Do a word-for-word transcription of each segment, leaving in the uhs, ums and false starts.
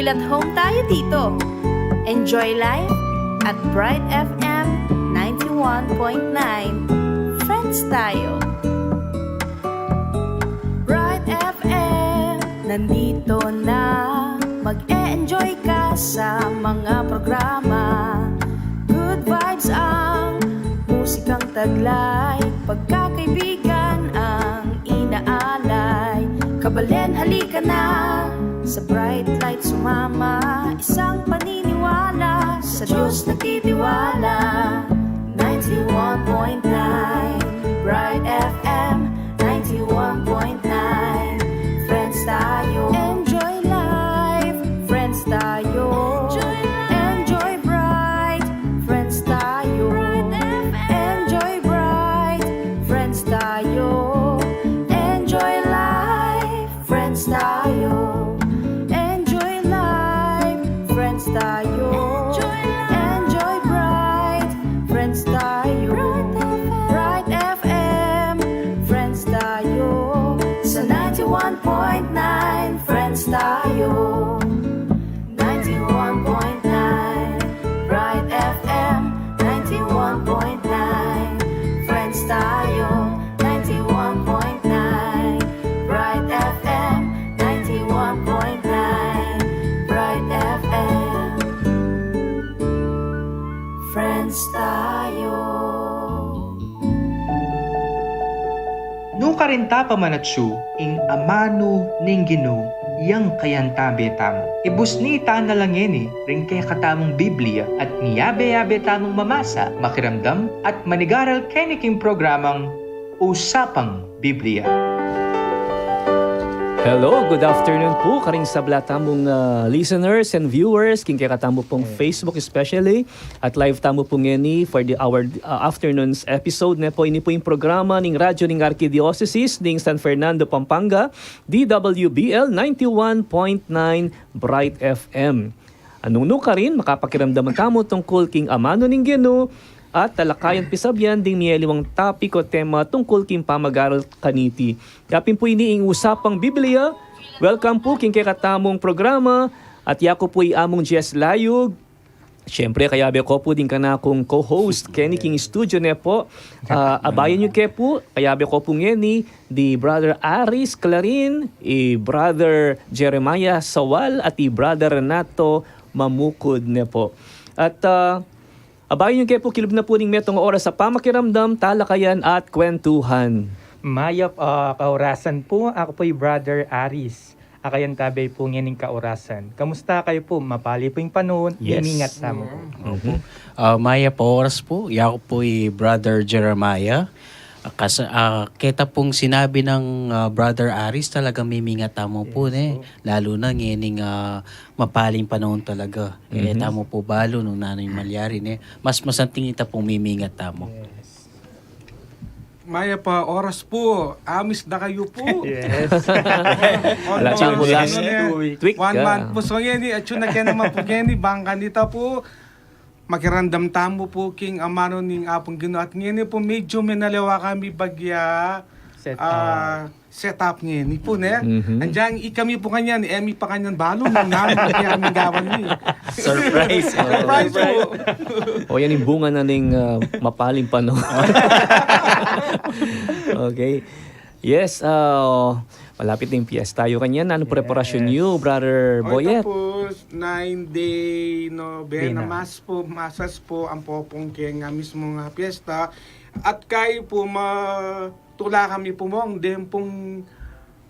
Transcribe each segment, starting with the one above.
At home tayo dito. Enjoy life at Bright F M ninety-one point nine. Friends tayo. Bright F M, nandito na. Mag-e-enjoy ka sa mga programa. Good vibes ang musikang taglay. Pagkakaibigan ang inaalay. Kabalen, halika na. Sa bright light sumama. Isang paniniwala. Sa Diyos nagtitiwala. Ninety-one point nine Bright F M. Ninety-one point nine. Friends tayo. Enjoy life. Friends tayo. Enjoy life. Enjoy bright. Friends tayo. Bright F M. Enjoy bright. Friends tayo. Enjoy life. Friends tayo. Enjoy life. Friends tayo. Enjoy life. Enjoy bright. Friends tayo. Bright F M. Bright F M. Friends tayo. Sa ninety-one point nine, friends tayo. Ninety-one point nine Bright F M. Ninety-one point nine, friends tayo. Ninety-one point nine Bright F M. Ninety-one point nine Bright F M. Friends tayo. Nukarin ta pamanatsu ing amanu ning Ginu, yang kayantabe tamu. Ibusni ta na la ngeni ring kekatamung Biblia at miyabe-yabe tamung mamasa, makiramdam, at manigaral keni king programang Usapang Biblia. Hello, good afternoon pu karing sabla tamung, ah, listeners and viewers king kekatamu pung Facebook especially. At live tamu pu ngeni for the our, uh, afternoon's episode ne pu. Ini pu ing programa ning Radyo ning Arkidiosesis ning San Fernando, Pampanga, D W B L ninety-one point nine Bright F M. Nung nukarin, makapakiramdam tamu tungkul king amanu ning Ginu, at talakayan pisabyan ding miyaliwang topic o tema tungkul king pamagaral kaniti. Yapin pu ini ing Usapang Biblia. Welcome pu king kekatamung programa, at yaku pu i Among Jess Layug. Siyempre, kayabe ko pu ding kanakung co-host keni king studio ne pu. Ah, abayan yu ke pu, kayabe ko pu ngeni di Brother Aris Clarin, i Brother Jeremiah Sawal, at i Brother Renato Mamukud ne pu. At, ah, abayan yu ke pu, kilub na pu ning metung oras a pamakiramdam, talakayan at kwentuhan. Mayap a kaurasan pu, aku pu i Brother Aris. Akayan tabe pu ngening kaurasan. Kamusta kayu pu? Mapali pu ing panahun, yes, mimingat tamu pu. Opo. Ah, mayap a oras pu. Yaku pu i Brother Jeremiah. Ah, kas-, ah, keta pung sinabi nang, ah, Brother Aris, talaga mimingat tamu pu, yes, ne? Lalu na ngening, ah, mapaling panahun talaga. Kaya tamu pu balu nung nanu ing malyari, ne? Mas masanting ita pung mimingat tamu. Yes. Mayap a oras pu, amis da kayu pu. Yes. Almost, ala, tiyan mu, last, ano, ne, two weeks, tweak one month pu so ngeni, atyu na ke naman pu ngeni, bang kanita pu, makiramdam tamu pu king amanu ning Apung Ginu at ngeni pu, medyu menalewa kami bagya, set, ah, ah, set up ngeni pu, ne? Mhm. Anjang ikami pu kanyan, e mi pa kanyan balu nung nanu ing kekami gawan mi. Surprise. Surprise pu. O, yan ing bunga na ning, ah, mapaling panahun. Okay. Yes, ah, malapit na ing piyesta yu kanyan. Nanu pu ing preparasyon yu, Brother Boyet? O, ita pu, nine-day novena, mass pu, masas pu, ampo pung keng mismung piyesta. At kayu pu ma- tula kami pu mung deng pung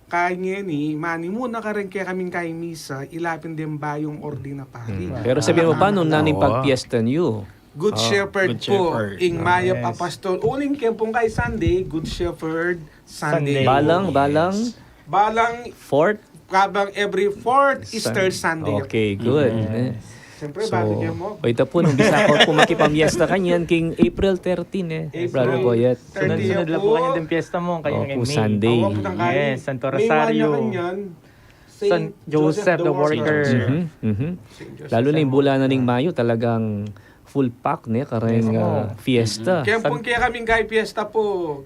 kayi ngeni, manimuna karin kekaming kayi misa, ilapin deng bayung ordinatory. Hmm. Pero sabian mu pa nung nanu ing pagpiestan yu? Good Shepherd pu, ing mayap a pastor. Uling keng pung kayi Sunday, Good Shepherd Sunday. Balang, balang? Balang fourth? Kabang every fourth Easter Sunday. Okay, good. Yes. Siyempre, so, bago niya mo. O, ita pu, nung bisa ku pu makipamiesta kanyan king April thirteen, e, Brother Boyet. Sunod-sunod la pu kanyan ding piyesta mu, kanyan pu, Sunday. Yes, Santo Rosario. San Joseph the Worker. Mhm, mhm. Lalu na ing bulan na ning Mayo, talagang full pack, ne, kareng, ah, fiesta. Kaya pu, kaya kaming kayi piyesta pu,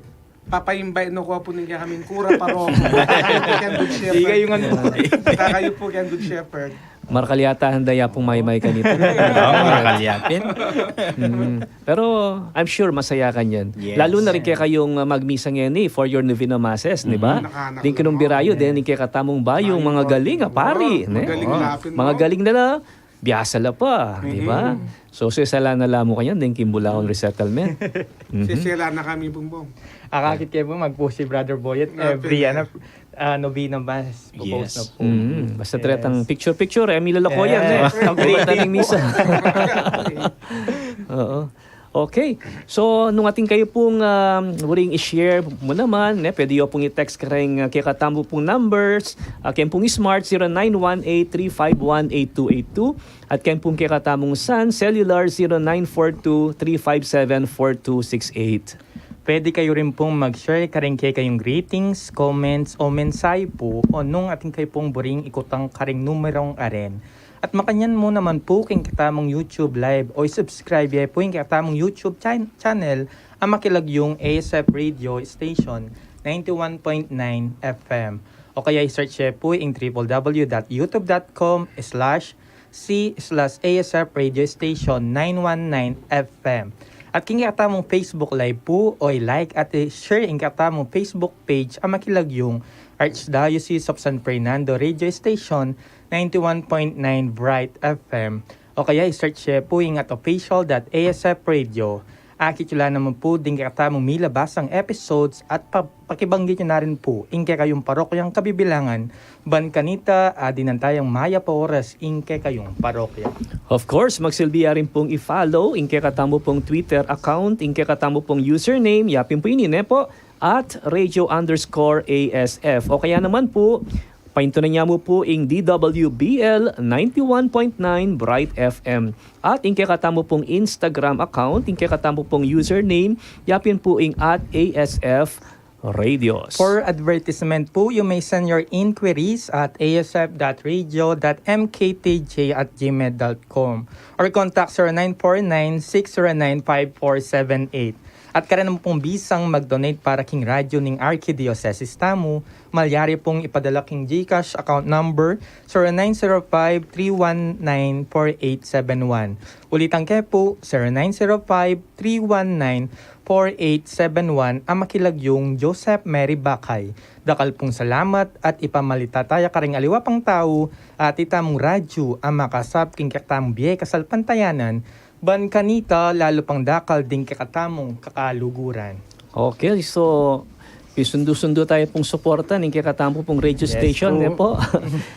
papa-invite no ku pu ning kaya kaming kura paroko. Kaya pu keng Good Shepherd. Kaya pu keng Good Shepherd. Marakal yata handa ya pung maymay kanita. Oo, marakal ya pin. Mm. Pero I'm sure masaya ka niyan. Yes. Lalu na rin kekayung, ah, magmisa ngeni for your novena masses, di ba? Mm. Nakanak Ding lang kinumbira ako. Yu, den ing kekatamung bayung, Bayung, mga galing, ah, pari, oo, ne? Magaling Oo. lapin, Mga no? galing na la, biyasa la pa, di ba? Mm-mm. So, sesala na la mu kanyan, ding Kimbulaon Resettlement. Mhm. Sesela na kami, Bongbong. Akakit kayu po, magpo si Brother Boyet, Ah, every, pwede. ano, ah, novena mass, po-post Yes. na po. Mm, basta Yes. tretang picture-picture, e, milalakoyan, Yes. e. Pag-greeting Pagdating po. misa. Oo. Okay. So, nung atin kayu pung, um, wuring i-share mu naman, ne, pwede yu pung i-text kareng, uh, kekatamu pung numbers, uh, keng pung Smart, zero nine one eight three five one eight two eight two, at keng pung kekatamung Sun Cellular, zero nine four two three five seven four two six eight. Pwede kayu rin pung mag-share kareng kekayung greetings, comments, o mensahe po, o nung atin kayu pung buring ikutang kareng numerong aren. At makanyan mu naman po keng katamung YouTube Live, o i-subscribe ye po ing katamung YouTube chan-, channel, a makilagyung A S F Radio Station, ninety-one point nine F M. O kaya i-search ye po ing triple W dot youtube dot com slash C slash A S F Radio Station nine one nine F M. At king katamung Facebook Live po, o i-like at i-share ing katamung Facebook page a makilagyung Archdiocese of San Fernando Radio Station, ninety-one point nine Bright F M. O kaya i-search ye po ing at official dot A S F Radio. Akit yu la naman po ding katamung milabasang episodes at pa-, pakibanggit yu na rin po ing kekayung parokyang kabibilangan, ban kanita, a, dinan tayang mayap a oras ing kekayung parokya. Of course, magsilbi ya rin pong i-follow ing kekatamu pong Twitter account, ing kekatamu pong username, yapin po ini, ne po, at radio underscore A S F. O kaya naman po, paintunan yu mu po ing D W B L ninety-one point nine Bright F M. At ing kekatamu pong Instagram account, ing kekatamu pong username, yapin po ing at A S F Radios. For advertisement po, you may send your inquiries at A S F dot radio dot M K T J at gmail dot com or contact zero nine four nine six zero nine five four seven eight. At kaya naman pong bisang mag-donate para king radyo ning Archidiocesis tamu, malyari pong ipadala king GCash account number zero nine zero five three one nine four eight seven one. Ulitan ke po, zero nine zero five three one nine four eight seven one, a makilagyung Joseph Mary Bakay. Dakal pong salamat at ipamalitataya karing aliwa pang tau, at itamung radyo a makasap king kektamung bie kasalpantayanan, ban kanita lalu pang dakal ding kekatamung kakaluguran. Okay, so pisundu-sundu tayu pung suporta ning kekatamu pung radio Yes station, po. ne po?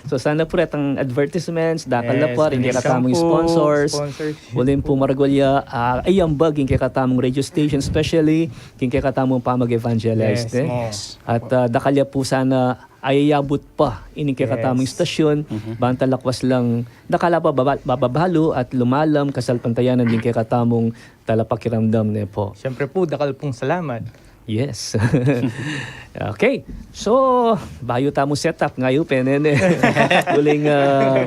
So sana po retang advertisements, dakal na Yes, po, ring minsan kekatamung po, sponsors. sponsorship Uling po. po maragul ya, ah, ay ambag ing kekatamung radio station, especially king kekatamung pamag-evangelize, Yes, ne? mo. At, ah, dakal ya po sana ayayabut pa ining kekatamung Yes. istasyon, Mhm. bang talakwas lang dakal a pa baba-, bababalu at lumalam kasalpantayanan ding kekatamung talapakiramdam, ne po? Siyempre po, dakal pong salamat. Yes. Okay. So, bayu tamung setup, ngayu pene ne. Uling, ah,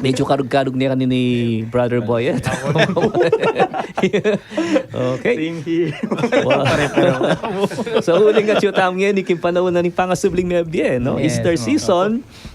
medyo karug-karug ne kanini Brother Boy, eh. Okay. Same here. Wow. So, uling atyu tamu ngeni king panaun na ning pangasubling mebie, no? Yes, Easter ma'am. season.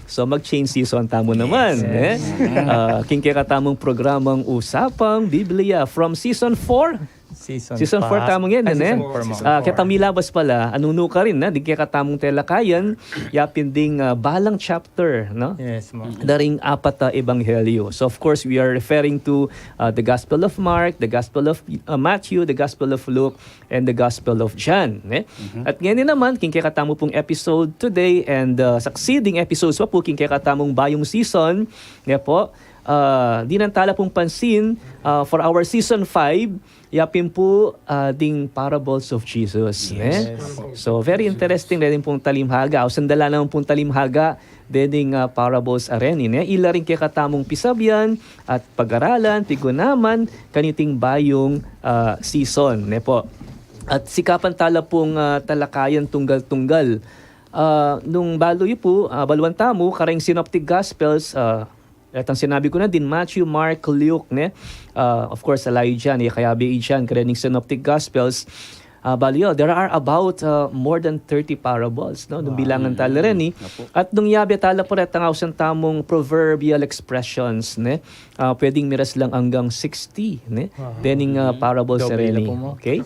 So, mag-change season tamu naman, Yes. eh? Mm. Ah, king kekatamung programang Usapang Biblia from season four. Season Season four pa. tamu ngeni, Ah, ne? season four, ma'am. Ah, Four. ketang milabas pala, a nunukarin na ding kekatamung telakayan, yapin ding, ah, balang chapter, no? Yes, ma'am. Da ring apat a ebanghelyo. So, of course, we are referring to, ah, the Gospel of Mark, the Gospel of, ah, Matthew, the Gospel of Luke, and the Gospel of John, ne? Mhm. At ngeni naman, king kekatamu pung episode today and, ah, succeeding episodes pa po, king kekatamung bayung season, ne po? Ah, dinan tala pung pansin, ah, for our season five, yapin po, ah, ding Parables of Jesus, Yes. ne? So, very interesting ne ding pung talimhaga. O, sandala naman pung talimhaga, dening, ah, parables a reni, ne? Ila ring kekatamung pisabyan at pag-aralan, pigunaman, kaniting bayung, ah, season, ne po? At sikapan tala pung, ah, talakayan tunggal-tunggal. Ah, nung balu yu po, ah, baluan tamu, kareng Synoptic Gospels, ah, etang sinabi ku na din, Matthew, Mark, Luke, ne? Ah, of course, ala yu diyan, e, kayabe yu diyan, kareng Synoptic Gospels. Ah, bale, there are about, ah, more than thirty parables, no? Nung bilangan tala reni. At nung yabe tala pa retang ausan tamung proverbial expressions, ne? Ah, pwedeng miras lang anggang sixty, ne? Dening, ah, parables reni. Okay?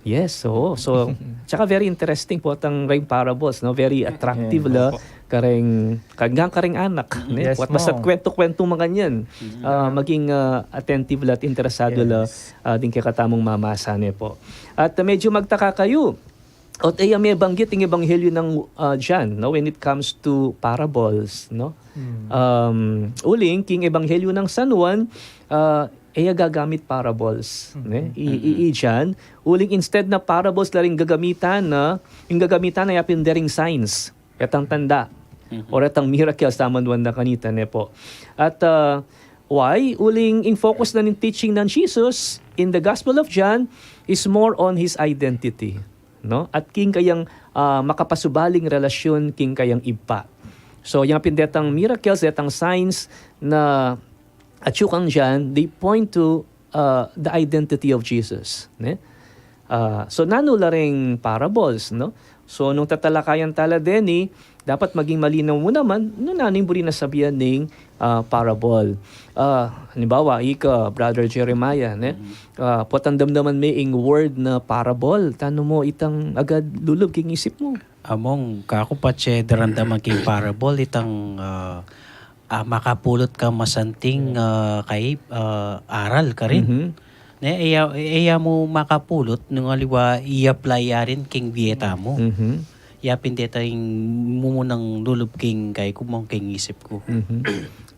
Yes, oo. So, tsaka very interesting po itang reng parables, no? Very attractive la kareng, kanggang kareng anak, ne? Yes, basta't kwentu-kwentu makanyan. Ah, maging, ah, attentive la at interesado la, ah, ding kekatamung mamasa, ne po. At, ah, medyo magtaka kayu. At e ya mebanggit ing Ebanghelyo nang, ah, John, no, when it comes to parables, no? Um, uling king Ebanghelyo nang San Juan, ah, e ya gagamit parables, ne? I, i, i John, uling instead na parables la ring gagamitan na, ing gagamitan na yapin dering signs, etang tanda, or etang miracles, taman wan na kanita, ne po. At, ah, why? Uling ing focus na ning teaching nang Jesus in the Gospel of John is more on his identity, no? At king kayang, ah, makapasubaling relasyon king kayang Ibpa. So, yapin detang miracles, detang signs na atyu kang John, they point to, ah, the identity of Jesus, ne? Ah, so, nanu la ring parables, no? So, nung tatalakayan tala deni, dapat maging malinaw mu naman nung nanu ing buri na sabian ning, ah, parable. Ah, halimbawa, ika, Brother Jeremiah, ne? Ah, potang damdaman me ing word na parable, tanu mo itang agad lulub king isip mu? Among, kaku patse daramdaman king parable, itang, ah, ah, makapulot kang masanting, ah, kai-, ah, aral karin. Ne, e ya, e ya mu makapulot nung aliwa i-apply ya rin king bie tamu. Yapin deta ing mumunang lulub king kaiku, among king isip ku.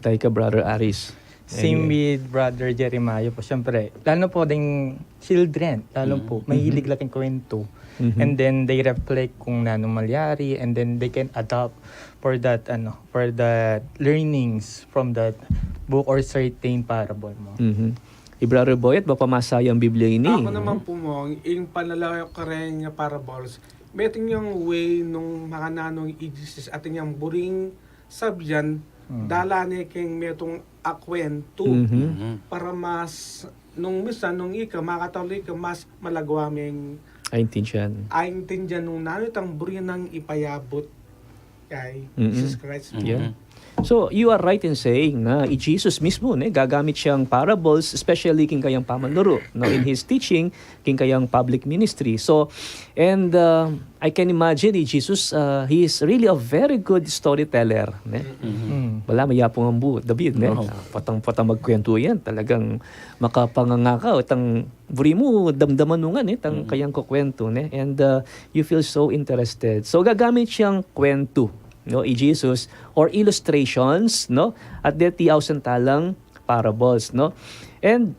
Tay ka, Brother Aris. Same with Brother Jeremiah po, syempre. Lalo po ding children, lalo po, mahilig la king kwento. And then they reflect kung nanu malyari, and then they can adapt for that, ano, for the learnings from that book or certain parable mo. I Brother Boyet, ba pamasa yang Biblia ini? Aku naman po, Mong, ing panlalayo kareng parables, metung yang way nung makananu i Jesus, atin yang buring sabian, dalan ne keng metung a kwentu para mas, nung minsan, nung ika makatalo ika, mas malagwa meng aintindian. Aintindian nung nanu itang buri nang ipayabut kay Jesus Christ. Yeah. So, you are right in saying na i Jesus mismu, ne, gagamit siyang parables, especially king kayang pamanuru, no, in his teaching, king kayang public ministry. So, and, uh, I can imagine i Jesus, uh, he is really a very good storyteller, ne? Balamu yapin ngan bu, David, ne? Ah, potang, potang magkwentu yan, talagang makapanganga ka, itang buri mu damdaman mu ngan, eh, itang kayang kukwentu, ne? And, uh, you feel so interested. So, gagamit siyang kwentu, no, i Jesus, or illustrations, no? At deti ausan talang parables, no? And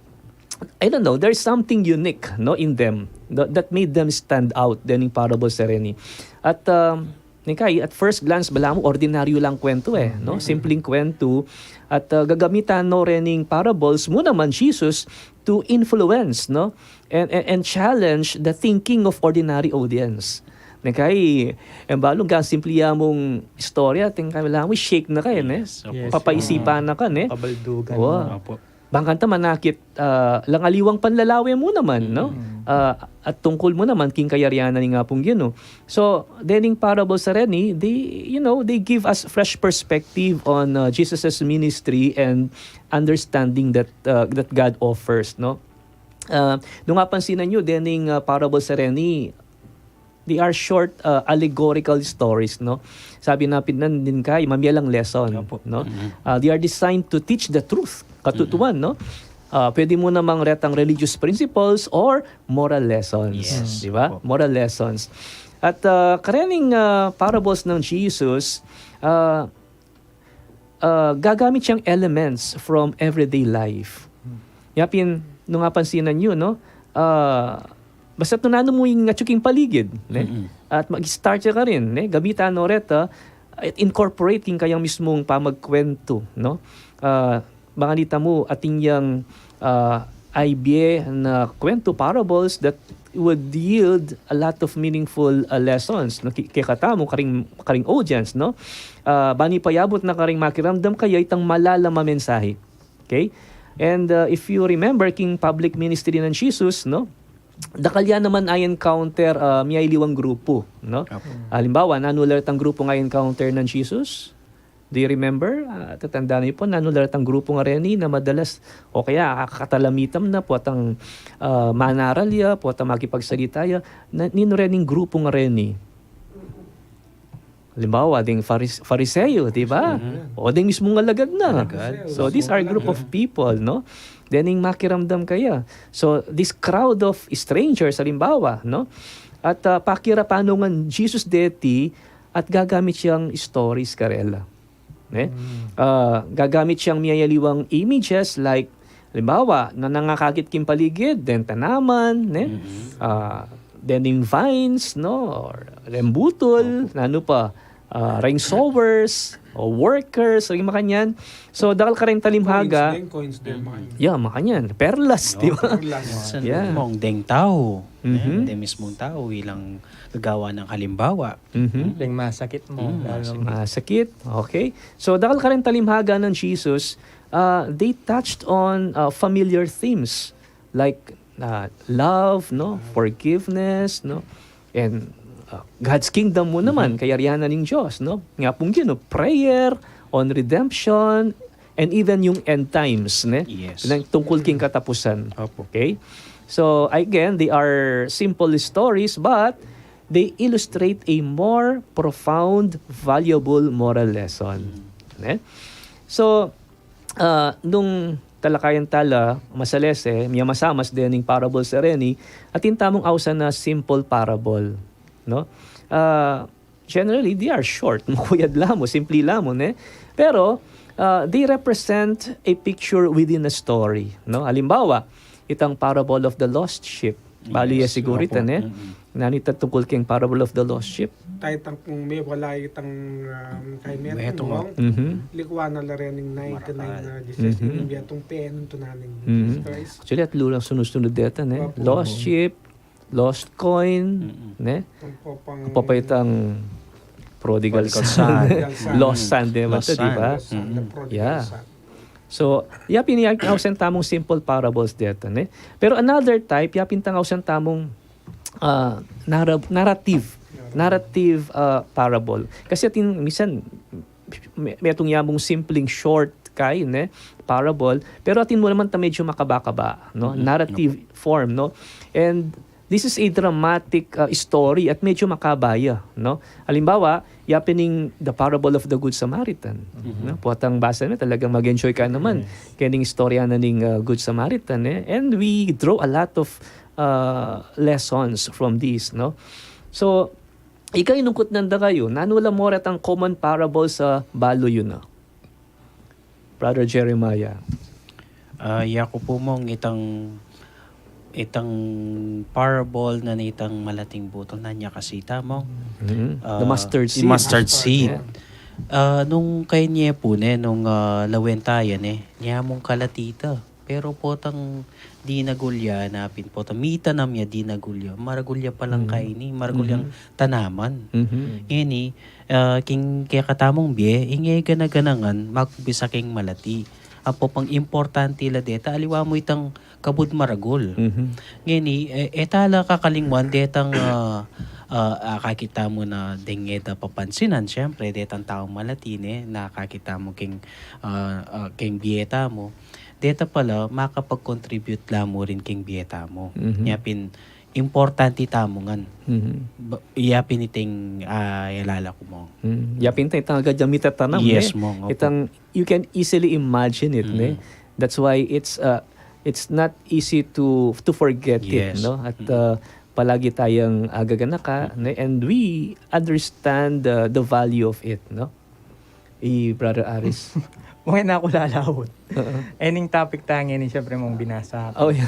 I don't know, there's something unique, no, in them that, that made them stand out dening parables reni. At, um, ning kai, at first glance, balamu ordinaryu lang kwentu, eh, no? Simpleng kwentu. At, uh, gagamitan no rening parables mu naman Jesus to influence, no? And, and, and challenge the thinking of ordinary audience. Ning kai, e balu, nung simple ya mung istorya, atin kang balamu, shake na ka, eh, ne? Yes, opo. Papaisipan na ka, ne? Kabaldugan. Wa. Opo. Bang kanita manakit, ah, lang aliwang panlalawe mu naman, no? Ah, at tungkul mu naman king kayarian na ning Apung Ginu. So, dening parables reni, they, you know, they give us fresh perspective on, uh, Jesus's ministry and understanding that, uh, that God offers, no? Ah, nung apansinan yu, dening, ah, parables reni, they are short, uh, allegorical stories, no? Sabi na pin nan ning kai, mamye lang lesson, no? Uh, they are designed to teach the truth, katutuan, no? Uh, pwede mu namang retang religious principles or moral lessons, di ba? Moral lessons. At, uh, karening, uh, parables nang Jesus, uh, ah, gagamit siyang elements from everyday life. Yapin, nung apansinan yu, no? Ah, basta nung nanu mu ing atyu king paligid, ne? At mag-start ya karin, ne? Gamitan no reta, at incorporate king kayang mismung pamagkwentu, no? Ah, bang kanita mu, atin yang, ah, ay bie na kwentu, parables, that would yield a lot of meaningful, uh, lessons, no? Ki-, kekatamu, karing, karing audience, no? Uh, bang ipayabut na karing makiramdam kaya itang malalam a mensahe. Okay? And, uh, if you remember, king public ministry nang Jesus, no? dakal ya naman a encounter, ah, miyaliwang grupu, no? Apo. Halimbawa, nanu la retang grupung a encounter nang Jesus? Do you remember? Ah, tatandaan niyo po, nanu la retang grupung areni na madalas, o kaya kakatalamitan na, potang, ah, manaral ya, potang makipagsalita ya, na, ninu rening grupung areni? Halimbawa, ding Faris-, Fariseo, di ba? Mhm. O ding mismung alagad na. Alagad. So, these are group of people, no? Then, ing makiramdam kaya. So, this crowd of strangers, halimbawa, no? At, ah, pakirapan no ngan Jesus deti, at gagamit yang stories karela. Ne? Mm. Ah, gagamit yang miyayaliwang images like, halimbawa, na nangakakit king paligid, then tanaman, ne? Mhm. Ah, then ing vines, no? Or then butul, nanu pa? Ah, rain sowers, o workers, o yung makanyan. So, dakal kareng talimhaga. Coins din, coins din, makanyan. Yeah, makanyan. Perlas, di ba? Perlas. Minsan, yeah, mong deng tau. Mhm. Eh, deng mismung tau, ilang gagawa ng halimbawa. Mhm. Deng masakit mo, mm, lalo masakit. Masakit. Okay. So, dakal kareng talimhaga nang Jesus, ah, they touched on, ah, familiar themes like, ah, love, no? Forgiveness, no? And, ah, God's kingdom mu naman, kayarian na ning Diyos, no? Nga pung yun, no? Prayer, on redemption, and even yung end times, ne? Yes. Nang tungkol king katapusan. Opo. Okay? So, again, they are simple stories, but they illustrate a more profound, valuable moral lesson. Mm. Ne? So, ah, nung talakayan tala, masalese, miyamasamas dening parables a reni, atin tamung ausan a simple parable, no? Ah, generally, they are short, makuyad la mu, simple la mu, ne? Pero, ah, they represent a picture within a story, no? Halimbawa, itang parable of the lost sheep. Balu ya siguru ita, ne? Nanu ita tungkul keng parable of the lost sheep? Taya itang kung mewala itang, um, kay metung, metung, no? Mhm. Likuan na la ren ing ninety-nine na Jesus, mhm, ing metung penuntunan ning Jesus Christ. Actually, atlu lang sunod-sunod deta, ne? Opo. Lost sheep, lost coin, ne? Ang papang, ang papay itang prodigal son. Prodigal son. Lost son, di ba? Lost son. Di ba? Lost son, the prodigal son. Yeah. So, yapin, yapin ausan tamung simple parables deta, ne? Pero another type, yapin tang ausan tamung, ah, narra-, narrative, narrative, ah, parable. Kasi atin, minsan, me-, metung ya mung simpleng short kay, ne, parable, pero atin mu naman ta medyo makaba-kaba, no? Mm-mm. Narrative form, no? And this is a dramatic, uh, story at medyo makaba ya, no? Halimbawa, yapin ing The Parable of the Good Samaritan, no? Potang basa na, talagang mag-enjoy ka naman kening istorya na ning, uh, Good Samaritan, eh? And we draw a lot of, uh, lessons from this, no? So, ika, inungkut nanda kayu, nanu la mu retang common parables a balu yu na? Brother Jeremiah. Ah, yaku pu, Mong, itang, itang parable na nitang malating butul, nanu ya kasi ita, Mong? Mhm. Ah, the mustard seed. Mustard seed. Yeah. Ah, nung kayan ye pu, ne, nung, ah, lawen taya, ne, nya mung kalati ta. Pero potang dinagul ya, napin, potang mitanam ya, dinagul ya. Maragul ya palang kaini, maragul yang tanaman. Mhm. Ngeni, ah, king kekatamung bie, ing e gana-gana ngan, makumbisa king malati. Apo pang importante la deta, aliwa mu itang kabud maragul. Mhm. Ngeni, e, e ta la kakalingwan detang, ah, ah, akakit tamu na deng e da papansinan, siyempre, detang taung malati, ne, nakakit tamu king, ah, ah, king bie tamu. Deta pala, makapag-contribute la mu rin king bie tamu. Mhm. Yapin, importante tamu ngan. Mhm. Ba-, yapin iting, ah, yalala ku, Mong. Mhm. Yapin itang, itang agad yang mitatanam, ne? Yes, Mong, opo. Itang, you can easily imagine it, ne? Mm. That's why it's, uh, it's not easy to, to forget it, no? Yes. At, mm, uh, palagi tayang agaganaka, ne? And we understand the, the value of it, no? I Brother Aris. Mong, e na ku lalaut. Oo. Ening topic taya ngeni, siyempre, Mong, binasa ku. Oh, yeah.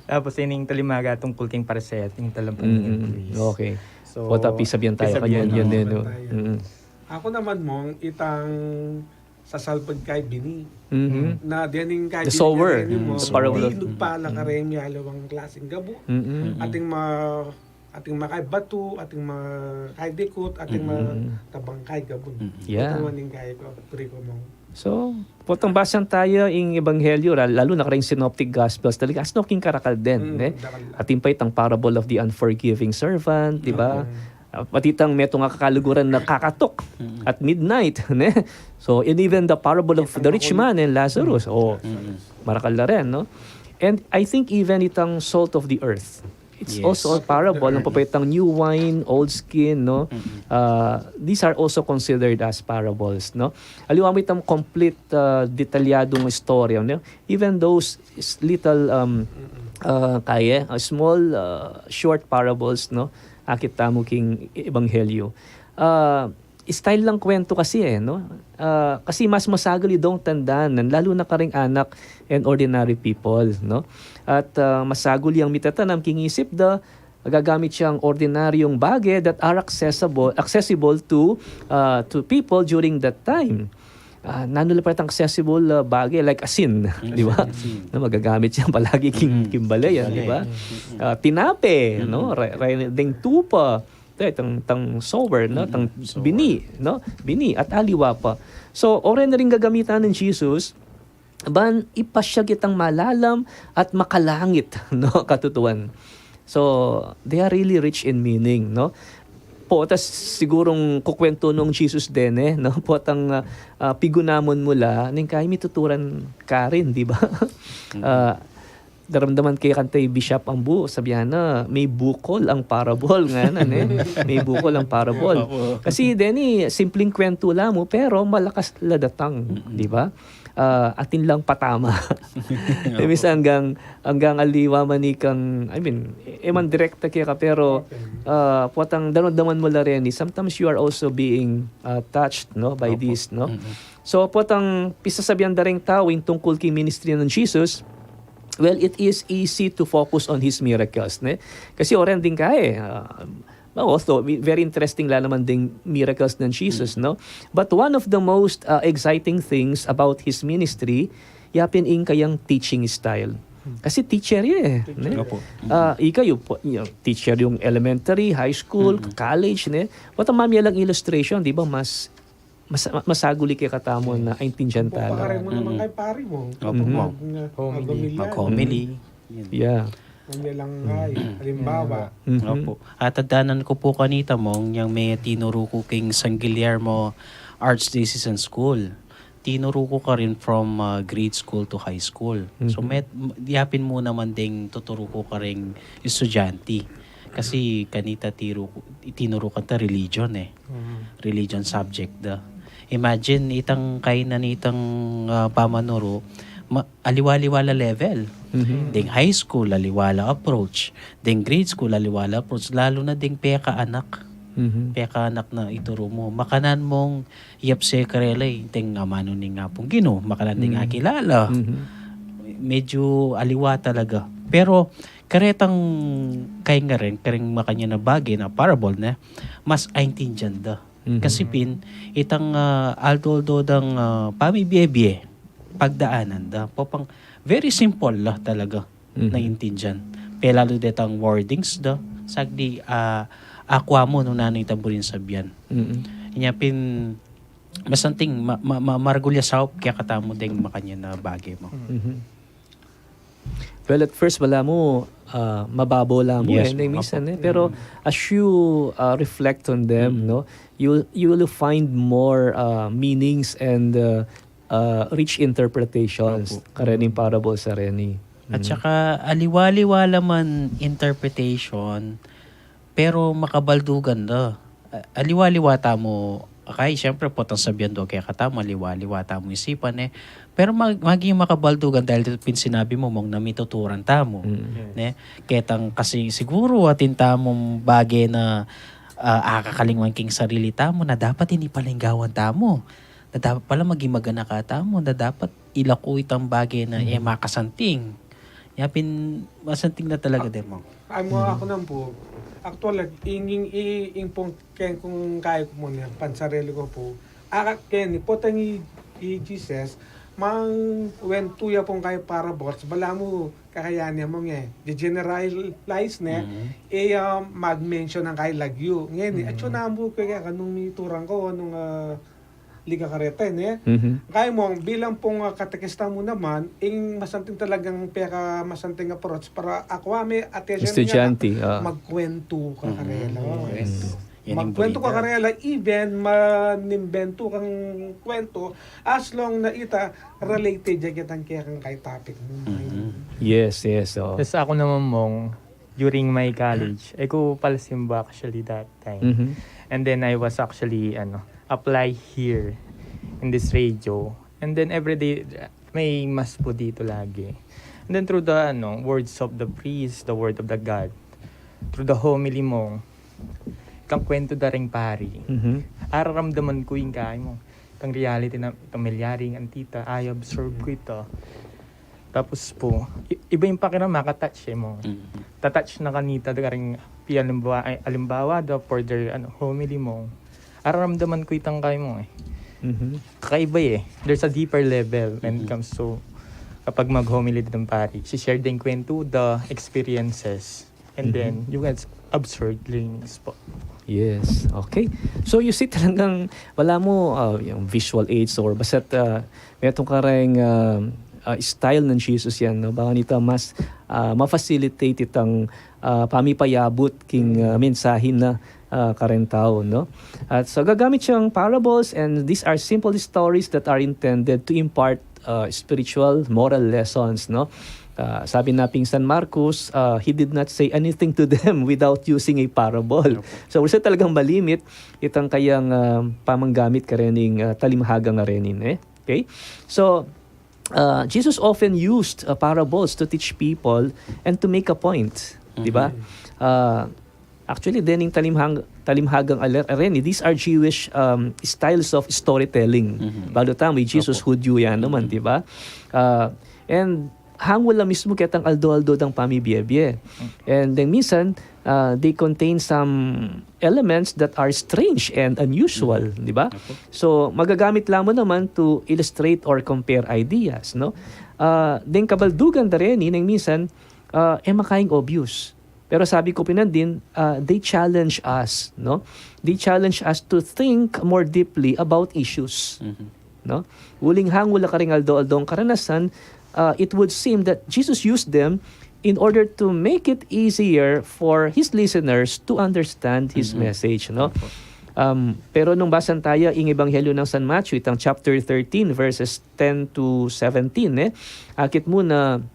Tapos, ening talimaga tungkul king pariseo at ing talampangingin pulis. Mm, okay. So, pota, pisabian taya kanyan, pisabian, yan, no? Yan, no? Mm. Aku naman, Mong, itang sasalpag kay bini. Mhm. Na dening kay bini, the sower, kay bini, Mong, the parable of, di nagpala kareng aliwang klaseng gabu. Mm-mm. Ating ma- Ating makai batu, ating makai dikut, ating Mm-mm. matabang kai gabun. Yeah. Ito man yung kai ko, pri ko mo. So, potang basang tayu ing ebanghelyo, lal- lalu na karing synoptic gospels, talaga asno king karakal den, Mm, ne? dakal. Atin pa itang parable of the unforgiving servant, di ba? Mm. Ah, pati itang metung a kakaluguran na kakatuk at midnight, ne? So, and even the parable of the rich man and Lazarus, oh, marakal na rin, no? And I think even itang salt of the earth, it's Yes. also a parable, no? Papa itang new wine, old skin, no? Ah, these are also considered as parables, no? Aliwa mo itang complete, ah, detalyadong istorya, no? Even those s- little, um, ah, kaya, ah, small, ah, short parables, no? Akit tamu king ebanghelyo. Ah, style lang kwento kasi eh, no? Ah, kasi mas masagul i dong tandaan, lalo na karing anak and ordinary people, no? At ah, masagul yang mitatanam king isip da, gagamit siyang ordinaryong bage that are accessible accessible to ah, to people during that time. Ah, nanu la pa itang accessible ah, bage like asin, di ba? Na magagamit siya palagi king, king bale yan, di ba? Ah, tinape, no? Re, re, ding tupa, te, tang, tang sower, no? Tang bini, no? Bini at aliwa pa. So, oren na rin gagamitan ng Jesus, ban ipasya kitang malalam at makalangit, no? Katutuan. So, they are really rich in meaning, no? Potas sigurong kukwento nung Jesus din eh, no? Potang ah, ah, pigunamun mu la, ning kaya mituturan karin, di ba? Ah, daramdaman kaya kanta i Bishop Ambu, sabihan na, may bukol ang parable nga na, ne? May bukol ang parable. Kasi, Denny, simpleng kwento la mu, pero malakas la datang, di ba? Ah, atin lang patama. Eh, minsan hanggang, hanggang aliwa man ikang, I mean, e man direkta kaya ka, pero ah, potang daramdaman mu la rin, eh, sometimes you are also being ah, touched, no, by this, no? So, potang pisasabian da ring tau ing tungkul king ministry ng Jesus, well, it is easy to focus on his miracles, ne? Kasi oren din ka eh, ah, although we- very interesting la naman ding miracles ng Jesus, no? But one of the most ah, exciting things about his ministry, yapin ing kayang teaching style. Kasi teacher ya eh, ne? Opo. Ah, ika yung, po- yung teacher yung elementary, high school, college, ne? Potang mamie lang illustration, di ba? Mas, mas masaguli kaya katamu na aintindihan Pakare tala. mo naman kay pari mo. Opo, mo. Nga, Homily. magpamilya. Mag-homily. Yan lang ay. Halimbawa, Mhm. Opo. At adanan ko po kanita mong yang may tinuro ko king San Guillermo Archdiocesan School. Tinuro ko ka rin from ah, grade school to high school. So, met, yapin mu naman ding tuturo ko ka rin estudyante. Kasi kanita tiro, tinuro ka ta religion eh. Religion subject da. Imagine, itang kainan itang ah, pamanuro, ma- aliwa-liwa la level. Ding high school, aliwa la approach. Ding grade school, aliwa la approach. Lalo na ding peka anak. Peka anak na ituro mo. Makanan mong iyap se karela, eh, ding amanu ning Apung Ginu. Makanan ding akilala. Medyo aliwa talaga. Pero karetang kay nga rin, karing makanyan a bage na parable na, mas aintindian da. Kasi pin, itang ah, aldo-aldo dang ah, pamibie-bie, pagdaanan da. Popang very simple la talaga na intindian. Pelalu detang wordings da, sagdi ah, akwa mo nung nanu itang buring sabian. Inya pin, masanting, ma, ma, ma, maragul ya saup kaya katamu ding makanyan a bage mo. Well, at first, balamu ah, mababo la mu Yes, eh, na mababo. minsan eh. Pero as you ah, reflect on them, no, you you will find more ah, meanings and ah, ah, rich interpretations karening parable sa reni. At saka, aliwa-liwa la man interpretation, pero makabaldugan da. A- Aliwa-liwa tamu, akay, siyempre, potang sabian do kaya katamu, aliwa-liwa tamu isipan, eh. Pero mag- maging makabaldugan dahil pin sinabi mo, mong namituturan tamu. Ne? Ketang kasi siguro, atin tamung bage na ah, akakalingwan king sarili tamu, na dapat ini palinggawan tamu. Na dapat pala maging maganaka tamu, na dapat ilaku itang bage na e makasanting. Yapin, masanting na talaga, Demong. Ay mo ako nang po. Actually, ing, ing, ing, ing pong ken kung kaya ko mo niya, pansarili ko po. Aka ken, potang i, i Jesus, mang wentu ya pong kaya parables, bala mo, Kakaya ne mung e, generalize ne, e, ah, mag-mention nang kay lagyu. Ngeni, atyu na ang buku kaya kanung miturang ko, nung, ah, liga kareta, ne? Kaya mung, bilang pung, ah, katekista mu naman, ing masanting talagang peka masanting approach para akwa me attention nila, estudyante, ah, magkwentu ka karela. Magkwentu ka karela, even manimbentu kang kwentu, as long na ita related ya kitang kekang kay topic mu. Yes, yes, oo. Tas aku naman mung, during my college, e ku pala simba actually that time. And then I was actually, ano, apply here in this radio. And then every day, may mass po dito lagi. And then through the, ano, words of the priest, the word of the God, through the homily mung, kang kwento da ring pari. Araramdaman ku ing kay mung, kang reality na, kang milyaring antita, I absorb ku ita. Tapos po, i-, iba yung pakiram, makatouch e mung. Tatouch na kanita, da ring, pi-, alimbawa, ay, alimbawa, da for their, ano, homily mung. Araramdaman ku itang kay mung e. Kakaiba e. There's a deeper level when it comes to kapag mag-homily din pari. Si-share din kwento, the experiences. And then, you get absurd things po. Yes, okay. So, you see, talagang wala mu, ah, yung visual aids or basta't, ah, metung kareng, ah, ah, style nang Jesus yan, no? Baka nita mas, ah, ma-facilitate itang, ah, pamipayabut king, ah, mensahe na, ah, kareng tau, no? At so, gagamit siyang parables, and these are simple stories that are intended to impart, ah, spiritual, moral lessons, no? Ah, sabi na pin San Marcos, ah, he did not say anything to them without using a parable. So, usa talagang malimit itang kayang, ah, pamanggamit karening, ah, talimhagang arenin, e. Okay? So, uh, Jesus often used, uh, parables to teach people and to make a point, di ba? Uh, actually, dening talimhang-, talimhagang aler-, areni, these are Jewish, um, styles of storytelling. Balu tamu, i Jesus Hudyu ya naman, di ba? Uh, and hangul la mismu ketang aldo-aldo dang pamibie-bie. And then minsan, uh, they contain some elements that are strange and unusual, di ba? So, magagamit la mu naman to illustrate or compare ideas, no? Ah, deng kabaldugan da reni, neng minsan, ah, e makaing obvious. Pero sabi ku pin nandin, ah, they challenge us, no? They challenge us to think more deeply about issues. No? Uling hangul la karing aldo-aldong karanasan, uh, it would seem that Jesus used them in order to make it easier for his listeners to understand his message, no? Um, pero nung basan taya ing Ebanghelyo nang San Matthew, itang chapter thirteen, verses ten to seventeen, e, akit mu na,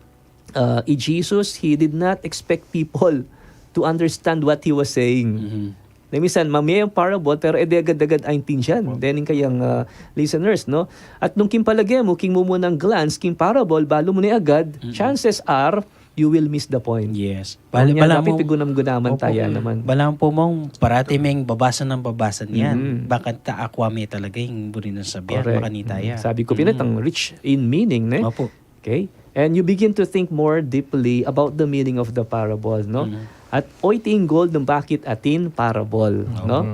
uh, i Jesus, he did not expect people to understand what he was saying. Na minsan, mamie yang parable, pero e de agad-agad aintindian dening kayang, ah, listeners, no? At nung king palage mu, king mumunang glance, king parable, balu mu ne agad, chances are, you will miss the point. Yes. Bala, bala mu, pigunam-gunaman taya naman. Bala mu po mung parati meng babasa nang babasa niyan. Baka ta akwa me talaga ing buri nang sabian, correct, makanita ya. Sabi ku pin itang rich in meaning, ne? Opo. Okay? And you begin to think more deeply about the meaning of the parable, no? At oy, iti ing gold nung bakit atin parable, no?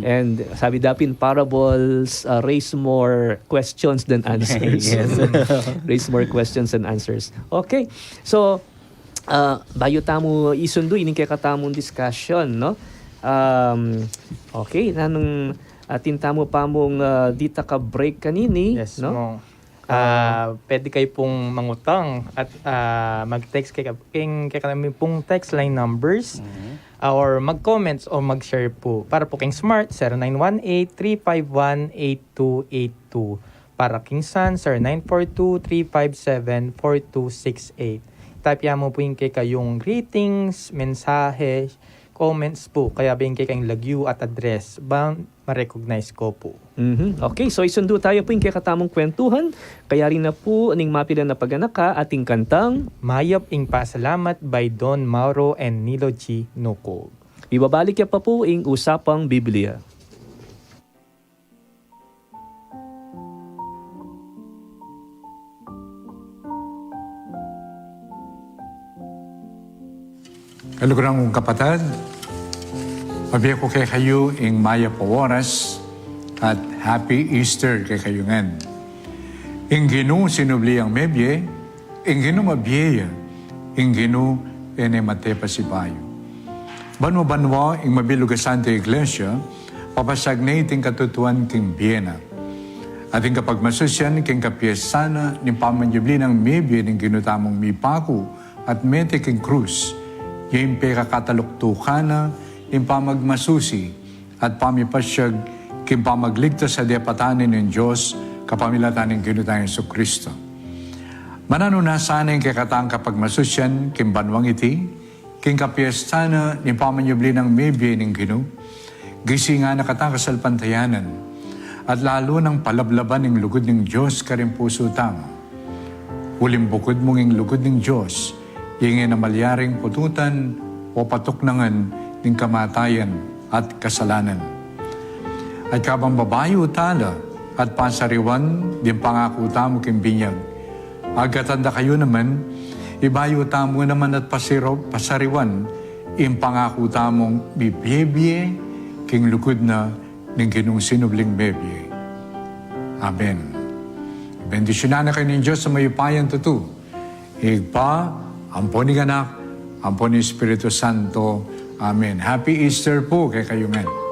And sabi da pin, parables, uh, raise more questions than answers. Yes. Raise more questions than answers. Okay. So, uh, bayu tamu isundu ining kekatamung discussion, no? Um, okay, nanung atin tamu pa mung, uh, dita ka break kanini, no? Yes, Mong. Ah, pwede kayo pong mangutang at, ah, mag-text kay, kay, kay kami pong text line numbers, ah, or mag-comments o mag-share po. Para po kayong Smart, zero nine one eight, three five one, eight two eight two. Para king Sun, zero nine four two, three five seven, four two six eight. Type ya mo po yung kay kayong greetings, mensahe, comments po. Kaya ba yung kay kayong lagyu at address? Bang ma-recognize ko po. Mhm. Okay, so isundu tayo po ing kekatamung kwentuhan. Kaya rin na po ning mapilan na paganaka ating kantang Mayap ing Pasalamat by Don Mauro and Nilo G Nucol. Ibabalik ya pa po ing Usapang Biblia. Kaluguran kung kapatad, mabie ku kekayu ing mayap a oras at Happy Easter kekayu ngan. Ing Ginu sinubli yang mebie, ing Ginu mabie ya, ing Ginu e ne mate pasibayu. Banua-banua ing mabilug a Santa Iglesia, papasiag ne iting katutuan king bie na. At ing kapagmasusian king kapiestan na ning pamanyubli nang mebie ning Ginu tamung mipaku at mete king krus, ya ing pekakataluktukan na ning pamagmasusi at pamipasiag king pamagligtas a depatan ne ning Dios kapamilatan ning Ginu tang Jesucristo. Mananu na sana ing kekatang kapagmasusian king banuang iti, king kapiestan na ning pamanyubli nang mebie ning Ginu, gisingan na kata kasalpantayanan, at lalu nang palablaban ing lugud ning Dios karing pusu tamu. Uling bukud mung ing lugud ning Dios, ing e na malyaring pututan o patuknangan ning kamatayan at kasalanan. At kabang babayu tala at pasariwan ding pangaku tamu king binyag, agkatan da kayu naman, ibayu tamu naman at pasiro-, pasariwan ing pangaku tamung bibiebie king lugud na ning Ginung sinubling mebie. Amen. Bendisyunan na kayu ning Dios a mayupayang tutu, Ibpa, ampo ning Anak, ampo ning Espiritu Santo. Amen. Happy Easter po kekayu ngan.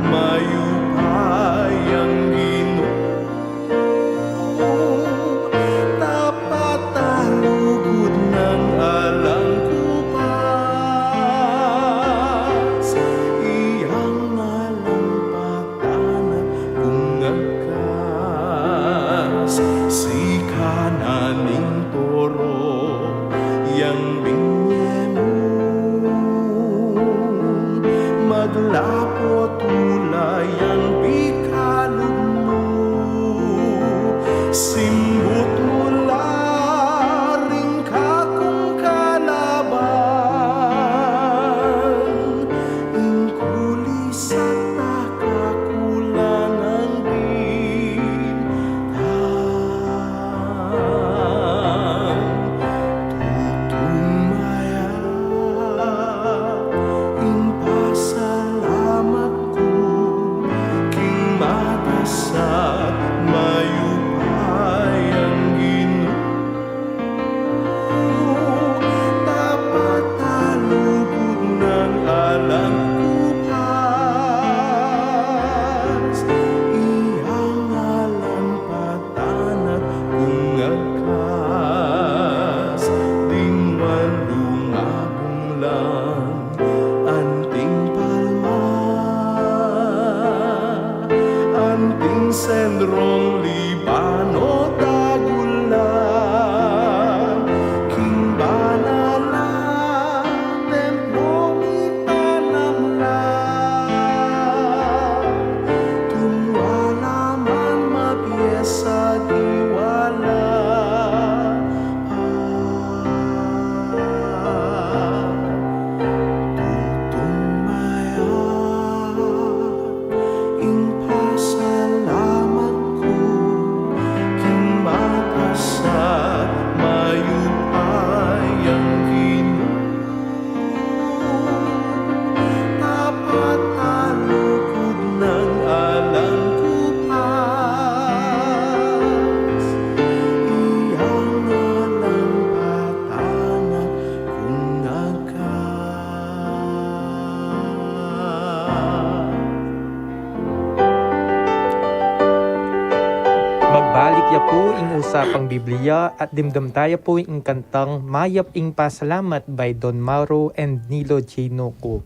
Mayupayang Ginu, tapat a lugud nang alang kupas, iyang alang patanak kung agkas, sikanan ing toro yang binye mu, maglapot ula yang pikalub mu, simbut mu la ring kakung kalaban, ing kulis at kakulangan din tang tutumaya ing pasalamat ku king matas at mayupayang Ginu, tapat a lugud nang alang kupas, iyang alang patanak kung agkas, ding walung abung lang anting palma, anting sendrong Libano dagul la, king banal a templo mitanam la, tuwala man mapiesa di wala pa. Tutumaya ing pasalamat ku king matas at mayupayang Ginu, tapat a lugud nang alang kupas, iyang alang patanak kung agkas. Magbalik ya pu ing Usapang Biblia at dimdam taya pu ing kantang Mayap ing Pasalamat by Don Mauro and Nilo J. Nukup.